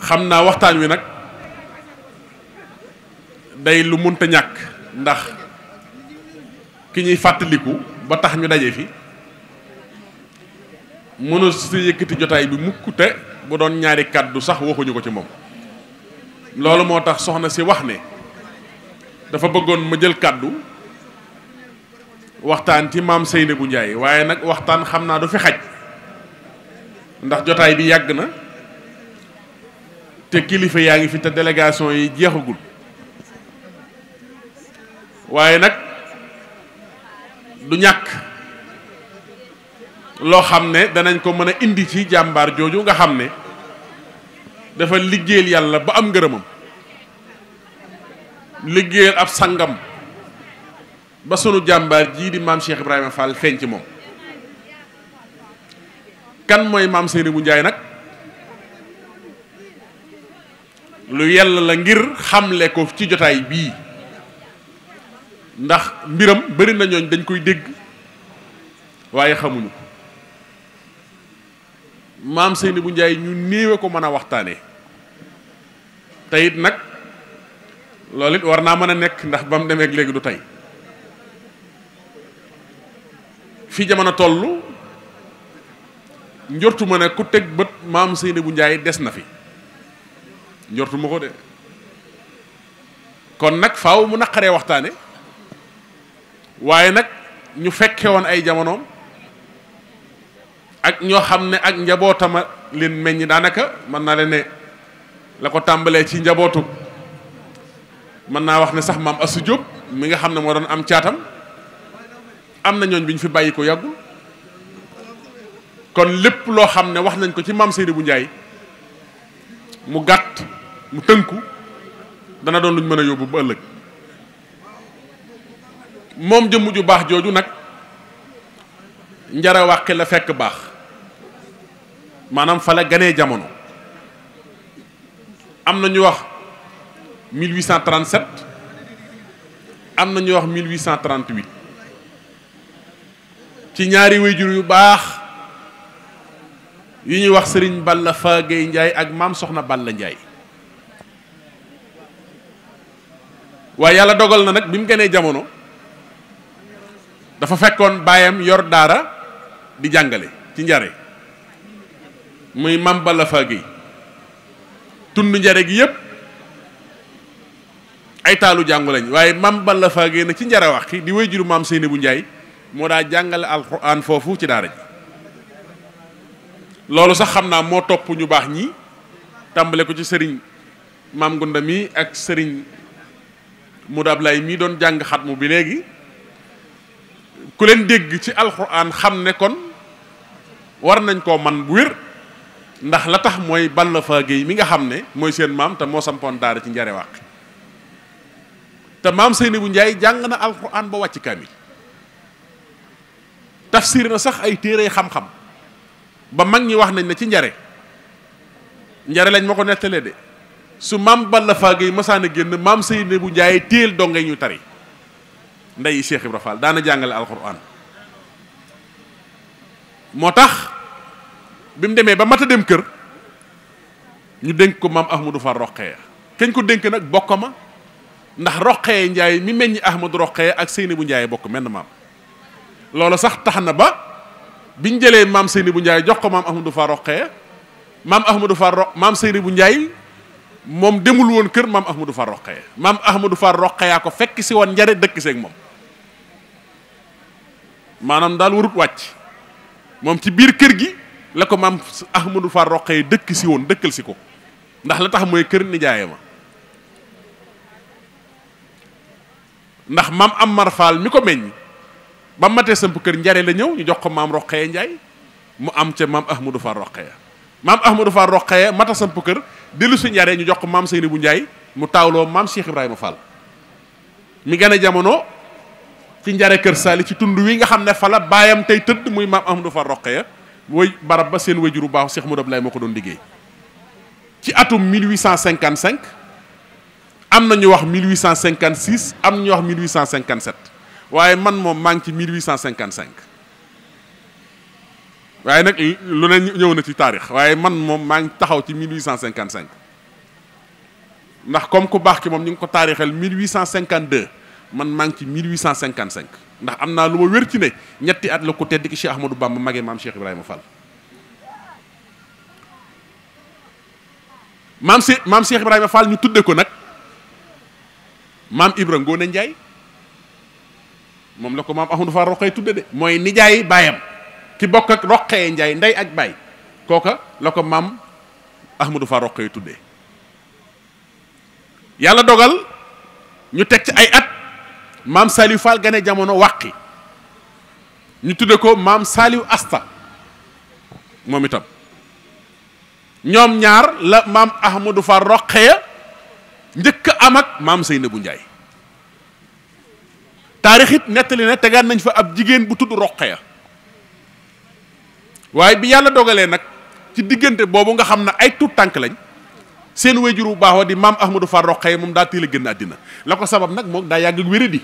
S11: xam naa waxtaan wi nag day lu munta ñàkk ndax ki ñuy fàttaliku ba tax ñu daje fi mënu si yëkkati jotaay bi mukk te bu doon ñaari kàddu sax waxuñu ko ci moom loolu moo tax soxna si wax ne dafa bëggoon ma jël kàddu waxtaan ci maam Seyni bu Njaay waaye nag waxtaan xam naa du fi xaj ndax jotaay bi yàgg na te kilifa yaa ngi fi te délégation yi jeexagul waaye nag du ñàkk loo xam ne danañ ko mën a indi ci jàmbaar jooju nga xam ne dafa liggéeyal yàlla ba am ngërëmam liggéeyal ab sangam ba sunu jàmbaar jii di maam Cheikh Ibrahima Fall feeñ ci moom kan mooy maam Seyni bu Njaay nag lu yàlla la ngir xamle ko ci jotaay bii ndax mbiram bari na ñooñ dañ koy dégg waaye xamuñu ko maam Seyni bu Njaay ñu néewe ko mën a waxtaanee te it nag loolu it war naa mën a nekk ndax ba mu demee ak léegi du tey fi jamono toll njortu ma ne ku teg bët maam Seyni bu Njaay des na fi njortu ma ko de kon nag faaw mu naqaree waxtaane waaye nag ñu fekke woon ay jamonoom ak ñoo xam ne ak njabootama leen meññ daanaka mën naa leen ne la ko tàmbalee ci njabootu mën naa wax ne sax maam Assou Diop mi nga xam ne moo doon am caatam am na ñooñ bi ñu fi bàyyi ko yàggul kon lépp loo xam ne wax nañ ko ci maam Seynabou Ndiaye mu gàtt mu tënku dana doon luñ mën a yóbbu ba ëllëg moom jëmm ju baax jooju nag njara wàqi la fekk baax maanaam fa la ganee jamono am na ñu wax 1837 am na ñu wax 1838 ci ñaari wayjur yu baax yu ñuy wax sëriñ Balla Fagey Ndiaye ak maam Soxna Balla Ndiaye waaye yàlla dogal na nag bi mu ganee jamono dafa fekkoon baayam yor daara di jàngale ci njare muy maam Balla Fagey tund njare gi yépp ay taalu jàngu lañ waaye maam Balla Fagey na ci njare wax di wayjuru maam Seynabou Ndiaye moo daa jàngale alxuraan foofu ci daara ji loolu sax xam naa moo topp ñu baax ñi tàmbale ko ci sëriñ maam Gunda mi ak sëriñ Modou Ablaye mii doon jàng xatmu bi léegi ku leen dégg ci alxuraan xam ne kon war nañ koo man bu wér ndax la tax mooy Balla Fagey mi nga xam ne mooy seen maam te moo sampoon daara ci njare wàq te maam Seynabou Ndiaye jàng na alxuraan ba wàcc kaamil tafsir na sax ay téere xam-xam ba mag ñi wax nañ ne ci njare lañ ma ko nettalee de su maam Balla Fagey masaana génn maam Seynabou Ndiaye téel dongay ñu tari ndeyi Cheikh Ibra Fall daana jàngale alxuraan moo tax bi mu demee ba mat a dem kër ñu dénk ko maam Ahmadou Fall Roqeya kañ ko dénk nag bokk ma ndax Roqeya Ndiaye mi meññi Ahmadou Roqeya ak Seynabou Ndiaye bokk menn maam loolu sax tax na ba biñ jëlee maam Seynabou Ndiaye jox ko maam Ahmadou Fall Roqeya maam Seynabou Ndiaye moom demul woon kër maam Ahmadou Fall Roqeya maam Ahmadou Fall Roqeya ko fekk si woon njare dëkk seeg moom maanaam daal warut wàcc moom ci biir kër gi la ko maam Ahmadou Fall Roqeya dëkk si woon dëkkal si ko ndax la tax mooy kër nijaay ma ndax maam Amar Fall mi ko meññ ba matee samp kër njare la ñëw ñu jox ko maam Roqeya Ndiaye mu am ca maam Ahmadou Fall Roqeya maam Ahmadou Fall Roqeya mata samp kër dellu si njare ñu jox ko maam Seynabou Ndiaye mu taawloo maam Cheikh Ibrahima Fall mi gën a jamono ci njare kër Sali ci tund wi nga xam ne fa la baayam tey tëdd muy maam Ahmadou Fall Roqeya woy barab ba seen wayjuru baax Cheikh Modou Ablaye moo ko doon liggéey ci atum 1855 am na ñu wax 1856 am na ñu wax 1857 waaye man moom maa ngi ci 1855 waaye nag lu ne ñëw na ci taarix waaye man moom maa ngi taxaw ci 1855 ndax comme ku baax ki moom ñu ngi ko taarixal 1852 man maa ngi ci 1855 ndax am naa lu ma wér ci ne ñetti at la ko tedd ki Cheikh Ahmadou Bamba magee maam Cheikh Ibrahima Fall maam Cheikh Ibrahima Fall ñu tudde ko nag maam Ibra Ngoone Njaay moom la ko maam Ahmadou Fall Roqeya tudde de mooy nijaay baayam ki bokk ak Roqeya Njaay ndey ak baay kooka la ko maam Ahmadou Fall Roqeya tudde yàlla dogal ñu teg ci ay at maam Saliou Fall gane jamono wàqi ñu tudde ko maam Saliou Asta moom itam ñoom ñaar la maam Ahmadou Fall Roqeya njëkk am ak maam Seynabou Ndiaye taarixit nettali ne tegaat nañ fa ab jigéen bu tudd Roqeya waaye bi yàlla dogalee nag ci diggante boobu nga xam ne ay tuut tànk lañ seen wayjur bu baax wa di maam Ahmadou Fall Roqeya moom daa teel a génn àddina la ko sabab nag moom daa yàgg ak wéradi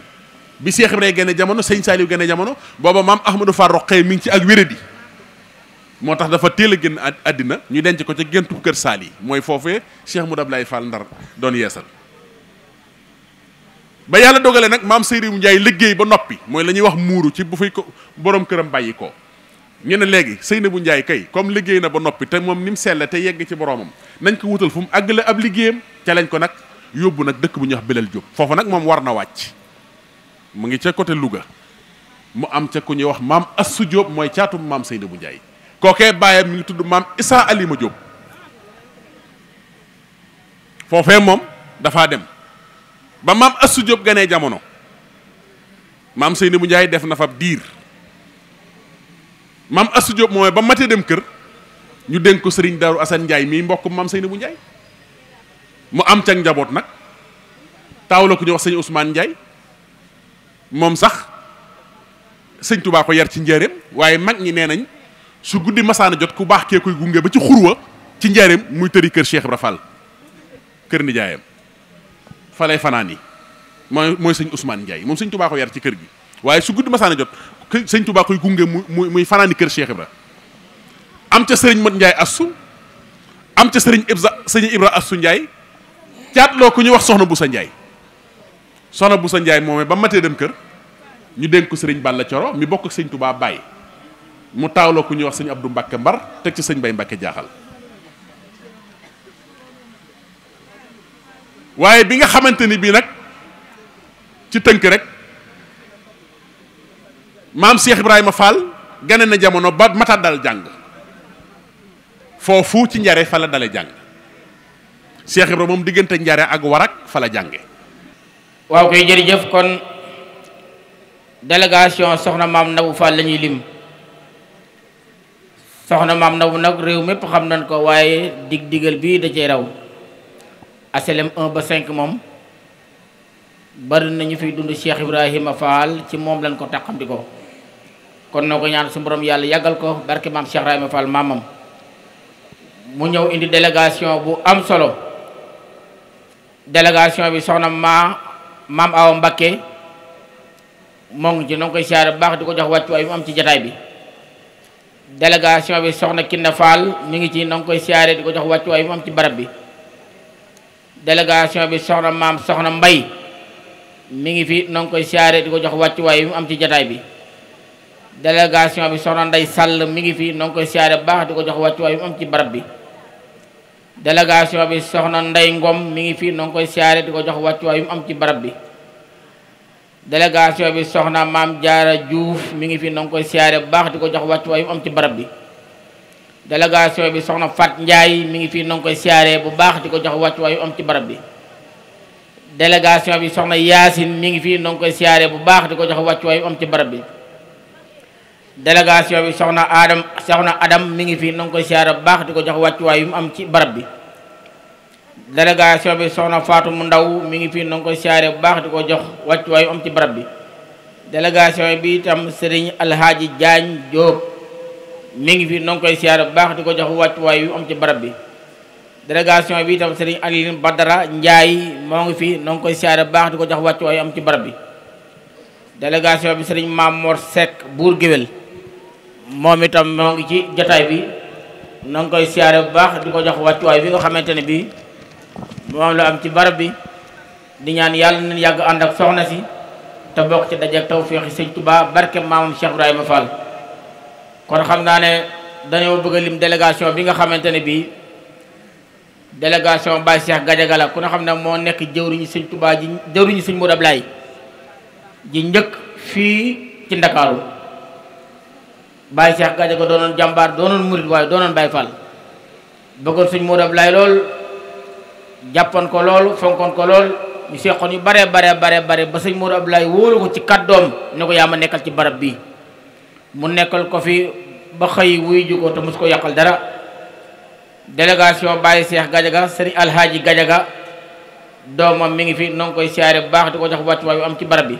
S11: bi Cheikh Ibrahima gane jamono sëñ Saliou gane jamono booba maam Ahmadou Fall Roqeya mi ngi ci ak wéradi moo tax dafa teel a génn àddina ñu denc ko ca géntu kër Sali mooy foofee Cheikh Modou Ablaye Fall Ndar doon yeesal ba yàlla dogalee nag maam Seynabou Ndiaye liggéey ba noppi mooy la ñuy wax muuru ci bu fay ko borom këram bàyyi ko ñu ne léegi Seynabou Ndiaye kay comme liggéey na ba noppi te moom ni mu selle te yegg ci boromam nañ ko wutal fu mu àggale ab liggéeyam ca lañ ko nag yóbbu nag dëkk bu ñuy wax Belel Diop foofu nag moom war na wàcc mu ngi ca côté Louga mu am ca ku ñuy wax maam Assou Diop mooy caatum maam Seynabou Ndiaye kookee bàyyam mi ngi tudd maam Issa Alima Diop foofee moom dafaa dem ba maam Assou Diop ganee jamono maam Seynabou Ndiaye def na fa diir maam Assou Diop mooy ba matee dem kër ñu dénk ko Serigne Darou Assane Ndiaye mii mbokk maam Seynabou Ndiaye mu am ca njaboot nag taaw la ku ñuy wax sëñ Ousmane Ndiaye moom sax sëñ Touba ko yar ci njaareem waaye mag ñi nee nañ su guddi masaana jot ku baax kee koy gunge ba ci xurwa ci njaareem muy tëri kër Cheikh Ibra Fall kër nijaayam fa lay fanaan yi mooy sëñ Ousmane Ndiaye moom sëñ Touba ko yar ci kër gi waaye su guddi masaana jot sëñ Touba koy gunge muy fanaani kër Cheikh Ibra am ca sëriñ Mat Ndiaye Assou am ca sëriñ Ibra Assou Ndiaye caatloo ku ñuy wax soxna Boussa Ndiaye soxna Boussa Ndiaye moomee ba matee dem kër ñu dénk ko sëriñ Balla Coro mi bokk ak sëñ Touba Baye mu taawloo ku ñuy wax sëñ Abdou Mbacke Mbar teg ci sëñ Bay Mbacke jaaxal waaye bi nga xamante ni bii nag ci tënk rek maam Cheikh Ibrahima Fall gane na jamono ba mata dal jàng foofu ci njare fa la dale jàng Cheikh Ibrahima moom diggante njare ak warak fa la jànge
S3: waaw koy jërëjëf kon délégation soxna maam Nabou Fall la ñuy lim soxna maam Nabou nag réew mépp xam nañ ko waaye digal bii da cee raw aslem 1 ba 5 moom bari nañu fiy dund Cheikh Ibrahima Fall ci moom lañ ko tàqamti ko kon noo ko ñaan su borom yàlla yàggal ko barke maam Cheikh Ibrahima Fall maamam mu ñëw indi délégation bu am solo délégation bi soxna maam Awa Mbakke moo ngi ci noo ngi koy siyaare bu baax di ko jox wàccuwaay mu am ci jataay bi délégation bi soxna Kinna Fall mi ngi ci noo ngi koy siyaare di ko jox wàccuwaay mu am ci barab bi délégation bi soxna Mbay mi ngi fi noo ngi koy siyaare di ko jox wàccuwaay mu am ci jataay bi délégation bi soxna Ndey Sàll mi ngi fi noo ngi koy siyaare bu baax di ko jox wàccuwaay mu am ci barab bi délégation bi soxna Ndey Ngom mi ngi fi noo ngi koy siyaare di ko jox wàccuwaay mu am ci barab bi délégation bi soxna Maam Jaara Diouf mi ngi fi noo ngi koy siyaare bu baax di ko jox wàccuwaay mu am ci barab bi délégation bi soxna Fat Ndiaye mi ngi fi noo ngi koy siyaare bu baax di ko jox wàccuwaay mu am ci barab bi délégation bi soxna Yaasin mi ngi fi noo ngi koy siyaare bu baax di ko jox wàccuwaay mu am ci barab bi délégation bi soxna Adam mi ngi fi noo ngi koy siyaare bu baax di ko jox wàccuwaay mu am ci barab bi délégation bi soxna Fatou mu ndaw mi ngi fi noo ngi koy siyaare bu baax di ko jox wàccuwaay mu am ci barab bi délégation bi itam Serigne Alhaaji Diagne Diop mi ngi fi noo ngi koy siyaare bu baax di ko jox wàccuwaay mu am ci barab bi délégation bi itam Serigne Aline Badara Ndiaye moo ngi fi noo ngi koy siyaare bu baax di ko jox wàccuwaay mu am ci barab bi délégation bi Serigne Mamor Seck Bour Guéwél moom itam moo ngi ci jotaay bi noo ngi koy siyaare bu baax di ko jox wàccuwaay bi nga xamante ne bii moom la am ci barab bi di ñaan yàlla nañ yàgg ànd ak soxna si te bokk ci dajeek tawféexi sëñ Touba barke maamam Cheikh Ibrahima Fall kon xam naa ne dañoo bëgg a lim délégation bi nga xamante ne bii délégation Baye Cheikh Gadiaga la ku ne xam ne moo nekk jëwriñu sëñ Touba ji jëwriñu sëñ Modou Ablaye ji njëkk fii ci Ndakaaru Baye Cheikh Gadiaga doonoon jàmbaar doonoon murit waaye doonoon Baye Fall bëggoon sëñ Modou Ablaye lool jàppoon ko lool fonkoon ko lool ñu seqoon yu bare ba sëñ Modou Ablaye wóolu ko ci kàddoom ne ko yaa ma nekkal ci barab bi mu nekkal ko fi ba xëy wuy ju ko te mos ko yàqal dara délégation Baye Cheikh Gadiaga sëriñ Alhaaji Gadiaga doomam mi ngi fi noo ngi koy siyaare bu baax di ko jox wàccuwaay yu am ci barab bi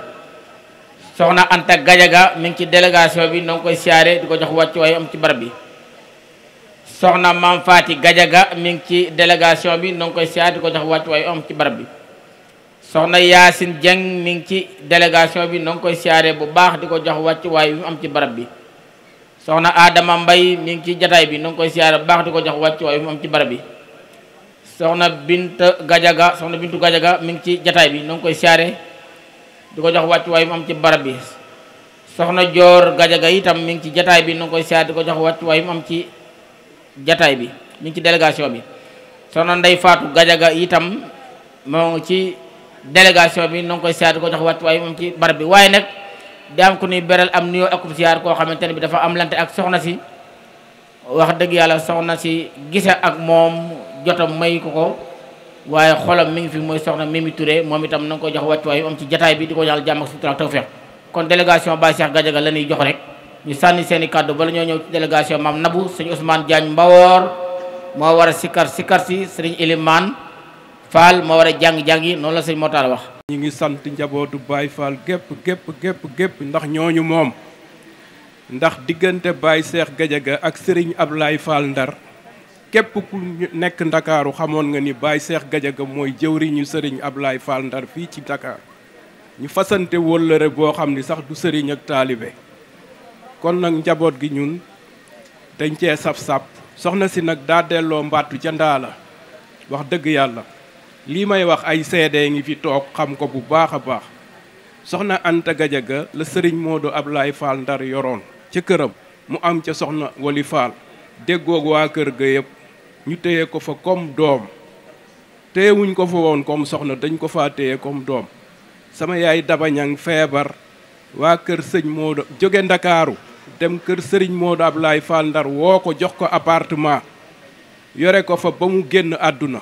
S3: soxna Anta Gadiaga mi ngi ci délégation bi noo ngi koy siyaare di ko jox wàccuwaay yu am ci barab bi soxna Maam Faati Gadiaga mi ngi ci délégation bi noo ngi koy siyaare di ko jox wàccuwaay yu am ci barab bi soxna Yaasin Dieng mi ngi ci délégation bi noo ngi koy siyaare bu baax di ko jox wàccuwaay yu am ci barab bi soxna Adama Mbay mi ngi ci jataay bi noo ngi koy siyaare bu baax di ko jox wàccuwaay yu am ci barab bi soxna Bintu Gadiaga mi ngi ci jataay bi noo ngi koy siyaare di ko jox wàccuwaay yu am ci barab bi soxna Joor Gadiaga itam mi ngi ci jataay bi noo ngi koy siyaare di ko jox wàccuwaay yu am ci jataay bi mi ngi ci délégation bi soxna Ndey Faatu Gadiaga itam
S12: moo ngi ci délégation bi noo ngi koy siyaar di ko jox wàcc waaye moom ci barab bi waaye nag di am ku ni beral am nuyoo akub siyaar koo xamante ne bi dafa am lante ak soxna si wax dëgg yàlla soxna si gise ak moom jotam may ko waaye xolam mi ngi fi mooy soxna Mimi Touré moom itam na nga ko jox wàcc waaye am ci jataay bi di ko ñaanal jàmm ak sutura ak tawfeex kon délégation Baye Cheikh Gadiaga la ñuy jox rek ñu sànni seen i kàddu bala ñoo ñëw ci délégation maam Nabou sëñ Ousmane Diagne Mbawoor moo war a sikar si sëriñ Elimane Fall moo war a jàng-jàng yi noonu la sëñ Mortala wax.
S13: ñi ngi sant njabootu Baye Fall gépp ndax ñooñu moom ndax diggante Baye Cheikh Gadiaga ak sëriñ Ablaye Fall Ndar képp ku nekk ndakaaru xamoon nga ni Baye Cheikh Gadiaga mooy jëwriñu sëriñ Ablaye Fall Ndar fii ci Dakar ñu fasante wóllëre boo xam ni sax du sëriñ ak taalibe kon nag njaboot gi ñun dañ cee saf-sap soxna si nag daa delloo mbattu ca ndaa la wax dëgg yàlla lii may wax ay seede ngi fi toog xam ko bu baax a baax soxna Anta Gadiaga la sëriñ Modou Ablaye Fall Ndar yoroon ca këram mu am ca soxna Wali Fall déggoog waa kër ga yëpp ñu téye ko fa comme doom téyewuñ ko fa woon comme soxna dañ ko faa téye comme doom sama yaay dabañang feebar waa kër sëñ Modou jóge Ndakaaru dem kër sëriñ Modou Ablaye Fall Ndar woo ko jox ko appartement yore ko fa ba mu génn àdduna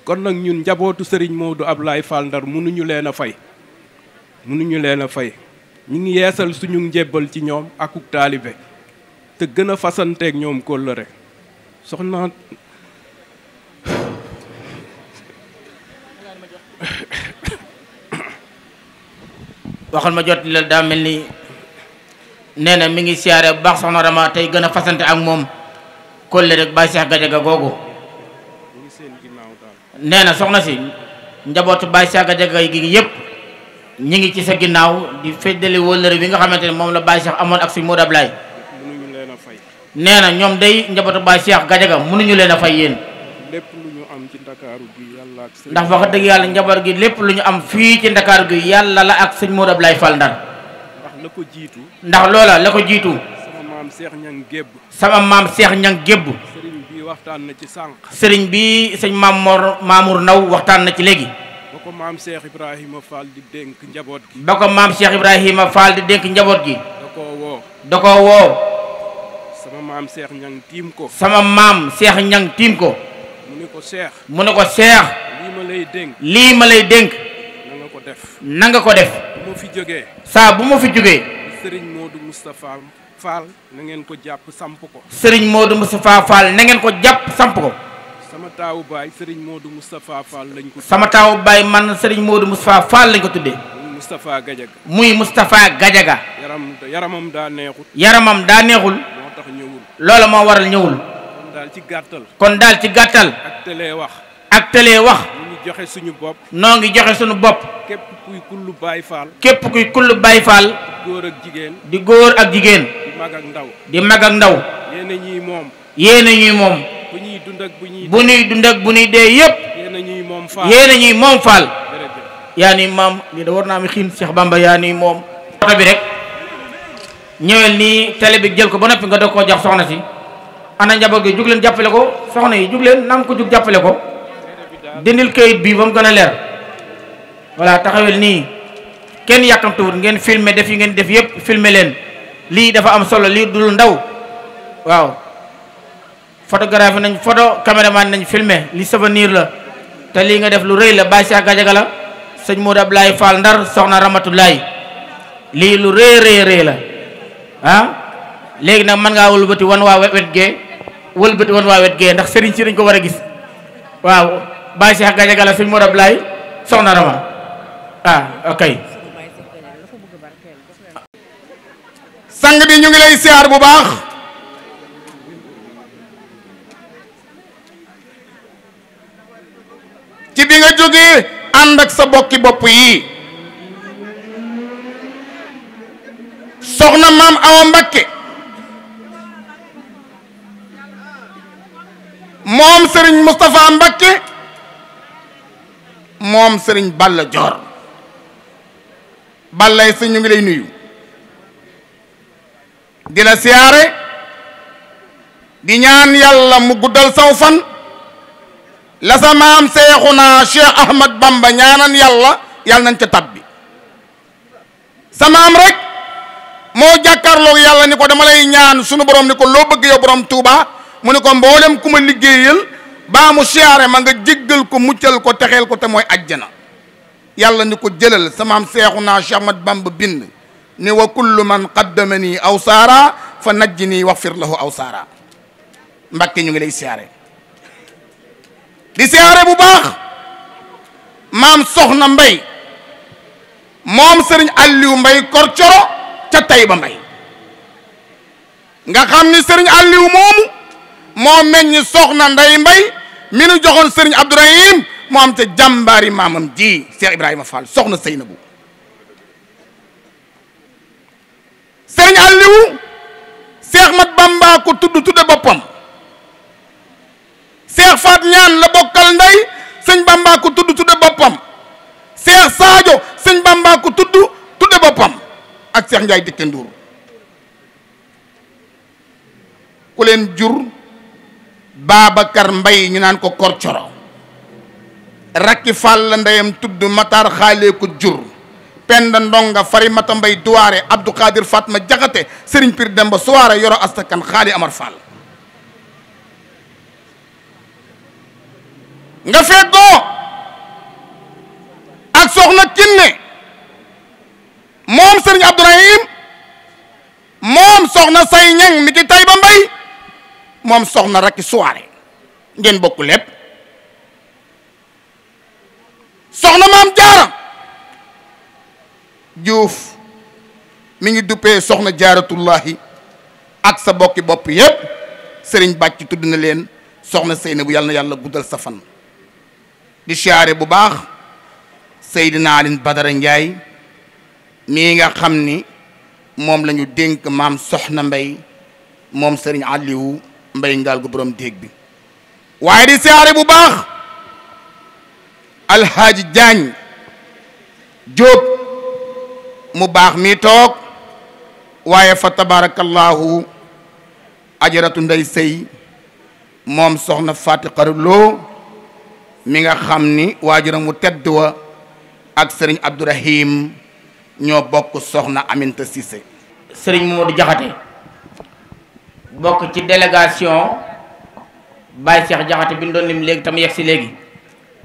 S13: kon nag ñun njabootu sëriñ Modou Ablaye Fall Ndar mënuñu leen a fay ñu ngi yeesal suñu njébbal ci ñoom akuk taalibe te gën a fasanteeg ñoom kóllëre soxna
S12: waxal ma jot la daa mel ni nee na mi ngi siyaare bu baax soxna Rama tey gën a fasante ak moom kóllëre rek Baye Cheikh Gadiaga googu nee na soxna si njabootu Baye Cheikh Gadiaga gi yëpp ñi ngi ci sa ginnaaw di feddali wóllëre bi nga xamante ne moom la Baye Cheikh amoon ak sëñ Modou Ablaye nee na ñoom day njabootu Baye Cheikh Gadiaga mënuñu leen a fay yéen
S13: lépp lu ñu am ci Ndakaaru gi yàlla ak
S12: ndax wax dëgg yàlla njaboot gi lépp lu ñu am fii ci Ndakaaru gi yàlla la ak sëñ Modou Ablaye Fall Ndar
S13: ndax la ko jiitu
S12: ndax loola la ko jiitu
S13: sama maam Cheikh Ñang Gébb sëriñ bi waxtaan na ci sànq
S12: sëriñ bi sëñ Mamour Ndaw waxtaan na ci léegi
S13: ba ko maam Cheikh Ibrahima Fall di dénk njaboot gi
S12: ba ko maam Cheikh Ibrahima Fall di dénk njaboot gi da koo woo
S13: sama maam Cheikh Ñang tiim ko
S12: mu ne ko Cheikh lii ma lay dénk na nga ko def
S13: bu ma fi jógee
S12: saa bu ma fi jógee
S13: sëriñ Modou Moustapha Fall na ngeen ko jàpp samp ko
S12: sëriñ Modou Moustapha Fall na ngeen ko jàpp samp ko
S13: sama taawu baay sëriñ Modou Moustapha Fall lañ ko
S12: sama taawu baay man sëriñ Modou Moustapha Fall lañ ko tuddee
S13: Moustapha Gadiaga
S12: muy Moustapha Gadiaga
S13: yaramam daa neexul
S12: moo
S13: tax ñëwul
S12: loola moo waral ñëwul kon daal ci gàttal ak télé wax noo ngi joxe suñu bopp
S13: képp kuy kullu Baye Fall
S12: di góor ak jigéen di mag ak ndaw yéena ñuy moom bu ñuy dund ak bu ñuy dee yépp yéena ñuy moom Fall yaa ni maam lii da war naa mi xiin Cheikh Bamba yaa ni moom oto bi rek ñëwel nii télé bi jël ko ba noppi nga doog koo jox soxna si ana njaboot gi jug leen jàppale ko soxna yi jug leen nanga ko jug jàppale ko dindil kayit bii ba mu gën a leer voilà taxawel nii kenn yàkkamtuwut ngeen filmer def yi ngeen def yëpp filmer leen lii dafa am solo lii dul ndaw waaw photographie nañ photo caméraman nañ filmer li souvenir la te lii nga def lu rëy la Baye Cheikh Gadiaga la sëñ Modou Ablaye Fall Ndar soxna Ramatoulaye lii lu rëy la ah léegi nag mën ngaa wëlbati wan waa wet gee ndax sëriñ si dañ ko war a gis waaw Baye Cheikh Gadiaga la sëñ Modou Ablaye soxna Rama ok
S14: sang bi ñu ngi lay siyaar bu baax ci bi nga jógee ànd ak sa bokki bopp yi soxna maam Awa Mbakke moom Serigne Moustapha Mbakke moom Serigne Balla Dior Ballay si ñu ngi lay nuyu di la siyaare di ñaan yàlla mu guddal saw fan la sa maam Seexuna Cheikh Ahmad Bamba ñaanan yàlla yàlla nañ ca tabbi sa maam rek moo jàkkaarloog yàlla ni ko dama lay ñaan sunu borom ni ko loo bëgg yow borom Touba mu ni ko mboolem ku ma liggéeyal baa mu siyaare ma nga jéggal ko muccal ko texeel ko te mooy ajjana yàlla ni ko jëlal sa maam Seexuna Cheikh Ahmad Bamba bind ni wa kullu man qaddamani aw saara fa najjini waxfir lahu aw saara Mbàkke ñu ngi lay siyaare di siyaare bu baax maam Soxna Mbay moom sëriñ Aliou Mbay Korcoro ca Tayba Mbay nga xam ni sëriñ Aliou moomu moo meññ Soxna Nday Mbay mi nu joxoon sëriñ Abdourahim moo am ca jàmbaari maamam ji Cheikh Ibrahima Fall soxna Seynabu sëriñ Aliou Cheikh Mat Bamba ko tudde boppam Cheikh Faat Ñaan la bokkal ndey sëñ Bamba ko tudde boppam Cheikh Sadio sëñ Bamba ko tudde boppam ak Cheikh Ndiaye Dikke Ndour ku leen jur Babacar Mbay ñu naan ko Korcoro rakki Fall la ndeyam tudd Matar Xaale ko jur Penda Ndonga Farimata Mbay Duwaare Abdou Khadir Fatma Jaxate Serigne Pir Demba Suwaare Yoro Astakan Xaali Amar Fall nga feggoo ak soxna Kinne moom Serigne Abdourahim moom soxna Say Ñang mi ki Tayba Mbay moom soxna rakki Suwaare ngeen bokk lépp soxna Maam Jaara Juuf mi ngi duppee soxna Jaaratullahi ak sa bokki bopp yépp Serigne Bàcc tudd na leen soxna Seynabu yàlla na yàlla guddal sa fan di siyaare bu baax Seydina Alin Badara Njaay mii nga xam ni moom la ñu dénk maam Soxna Mbay moom Serigne Aliou Mbay ngaal gu borom déeg bi waaye di siyaare bu baax Alhaaji Jaañ Jóob mu baax mi toog waaye fa tabarakallahu ajaratu Ndey Sëy moom soxna Faati Xaruloo mi nga xam ni waajuram mu tedd wa ak sëriñ Abdourahim ñoo bokk soxna Aminta Cissé
S12: sëriñ Modou Jaxate bokk ci délégation Baye Cheikh Jaxate bi ñu doon lim léegi tam yegg si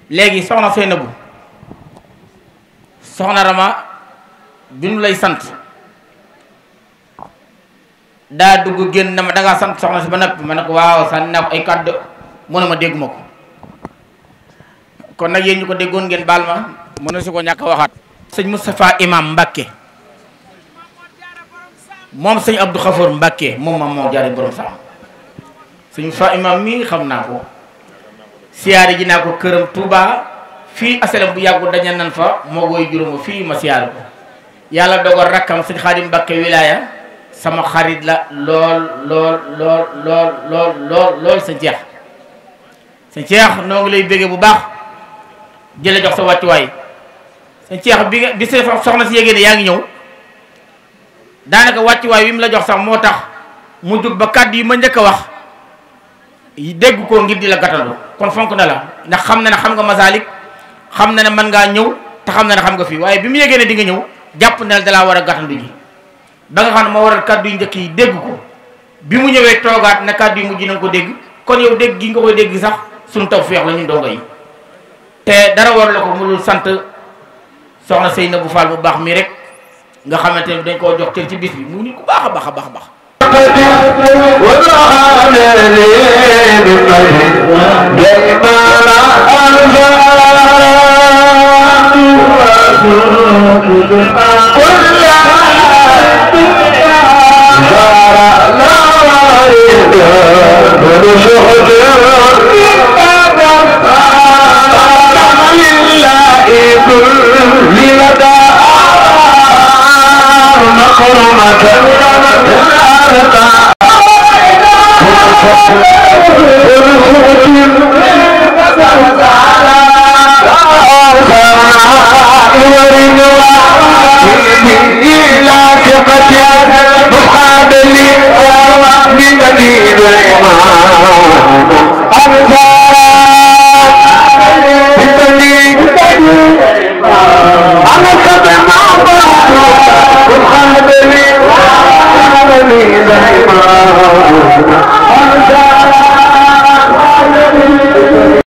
S12: léegi soxna Seynabu soxna Rama bi ñu lay sant daa dugg génn na ma dangaa sant soxna si ba noppi ma ne ko waaw sànni naa ko ay kàddu mu ne ma dégguma ko kon nag yéen ñu ko déggoon ngeen baal ma mën na si ko ñàkk a waxaat sëñ Moustapha Imam Mbacke moom sëñ Abdou Khafour Mbacke moom moo jaare borom sax sëñ Moustapha Imam mii xam naa ko siyaare ji naa ko këram Touba fii asalam bu yàggu daña nan fa moo gooy juróoma fii ma siyaare ko yàlla dogal rakkam sëñ Xaadim Mbacke wilaya sama xarit la lool sëñ Cheikh noo ngi lay béggee bu baax jële jox sa wàccuwaay sëñ Cheikh bi soxna si yégée ne yaa ngi ñëw daanaka wàccuwaay wi mu la jox sax moo tax mu jóg ba kàddu yi ma njëkk a wax dégg ko ngir di la gàttandu kon fonk na la ndax xam na ne xam nga Masalik xam na ne mën ngaa ñëw te xam na ne xam nga fii waaye bi mu yégée ne di nga ñëw jàpp na dalaa war a gàttandu ji ba nga xam ne moo waral kàddu yu njëkk yi dégg ko bi mu ñëwee toogaat ne kàddu yu mujj na nga ko dégg kon yow dégg gi nga koy dégg sax suñu tawfeex la ñun dongo yi te dara war la ko mu dul sant soxna Seynabou Fall bu baax mi rek nga xamante ne dañ koo jox cër ci bis bi mu nit ku baax a baax a baax a baax
S7: Muhammad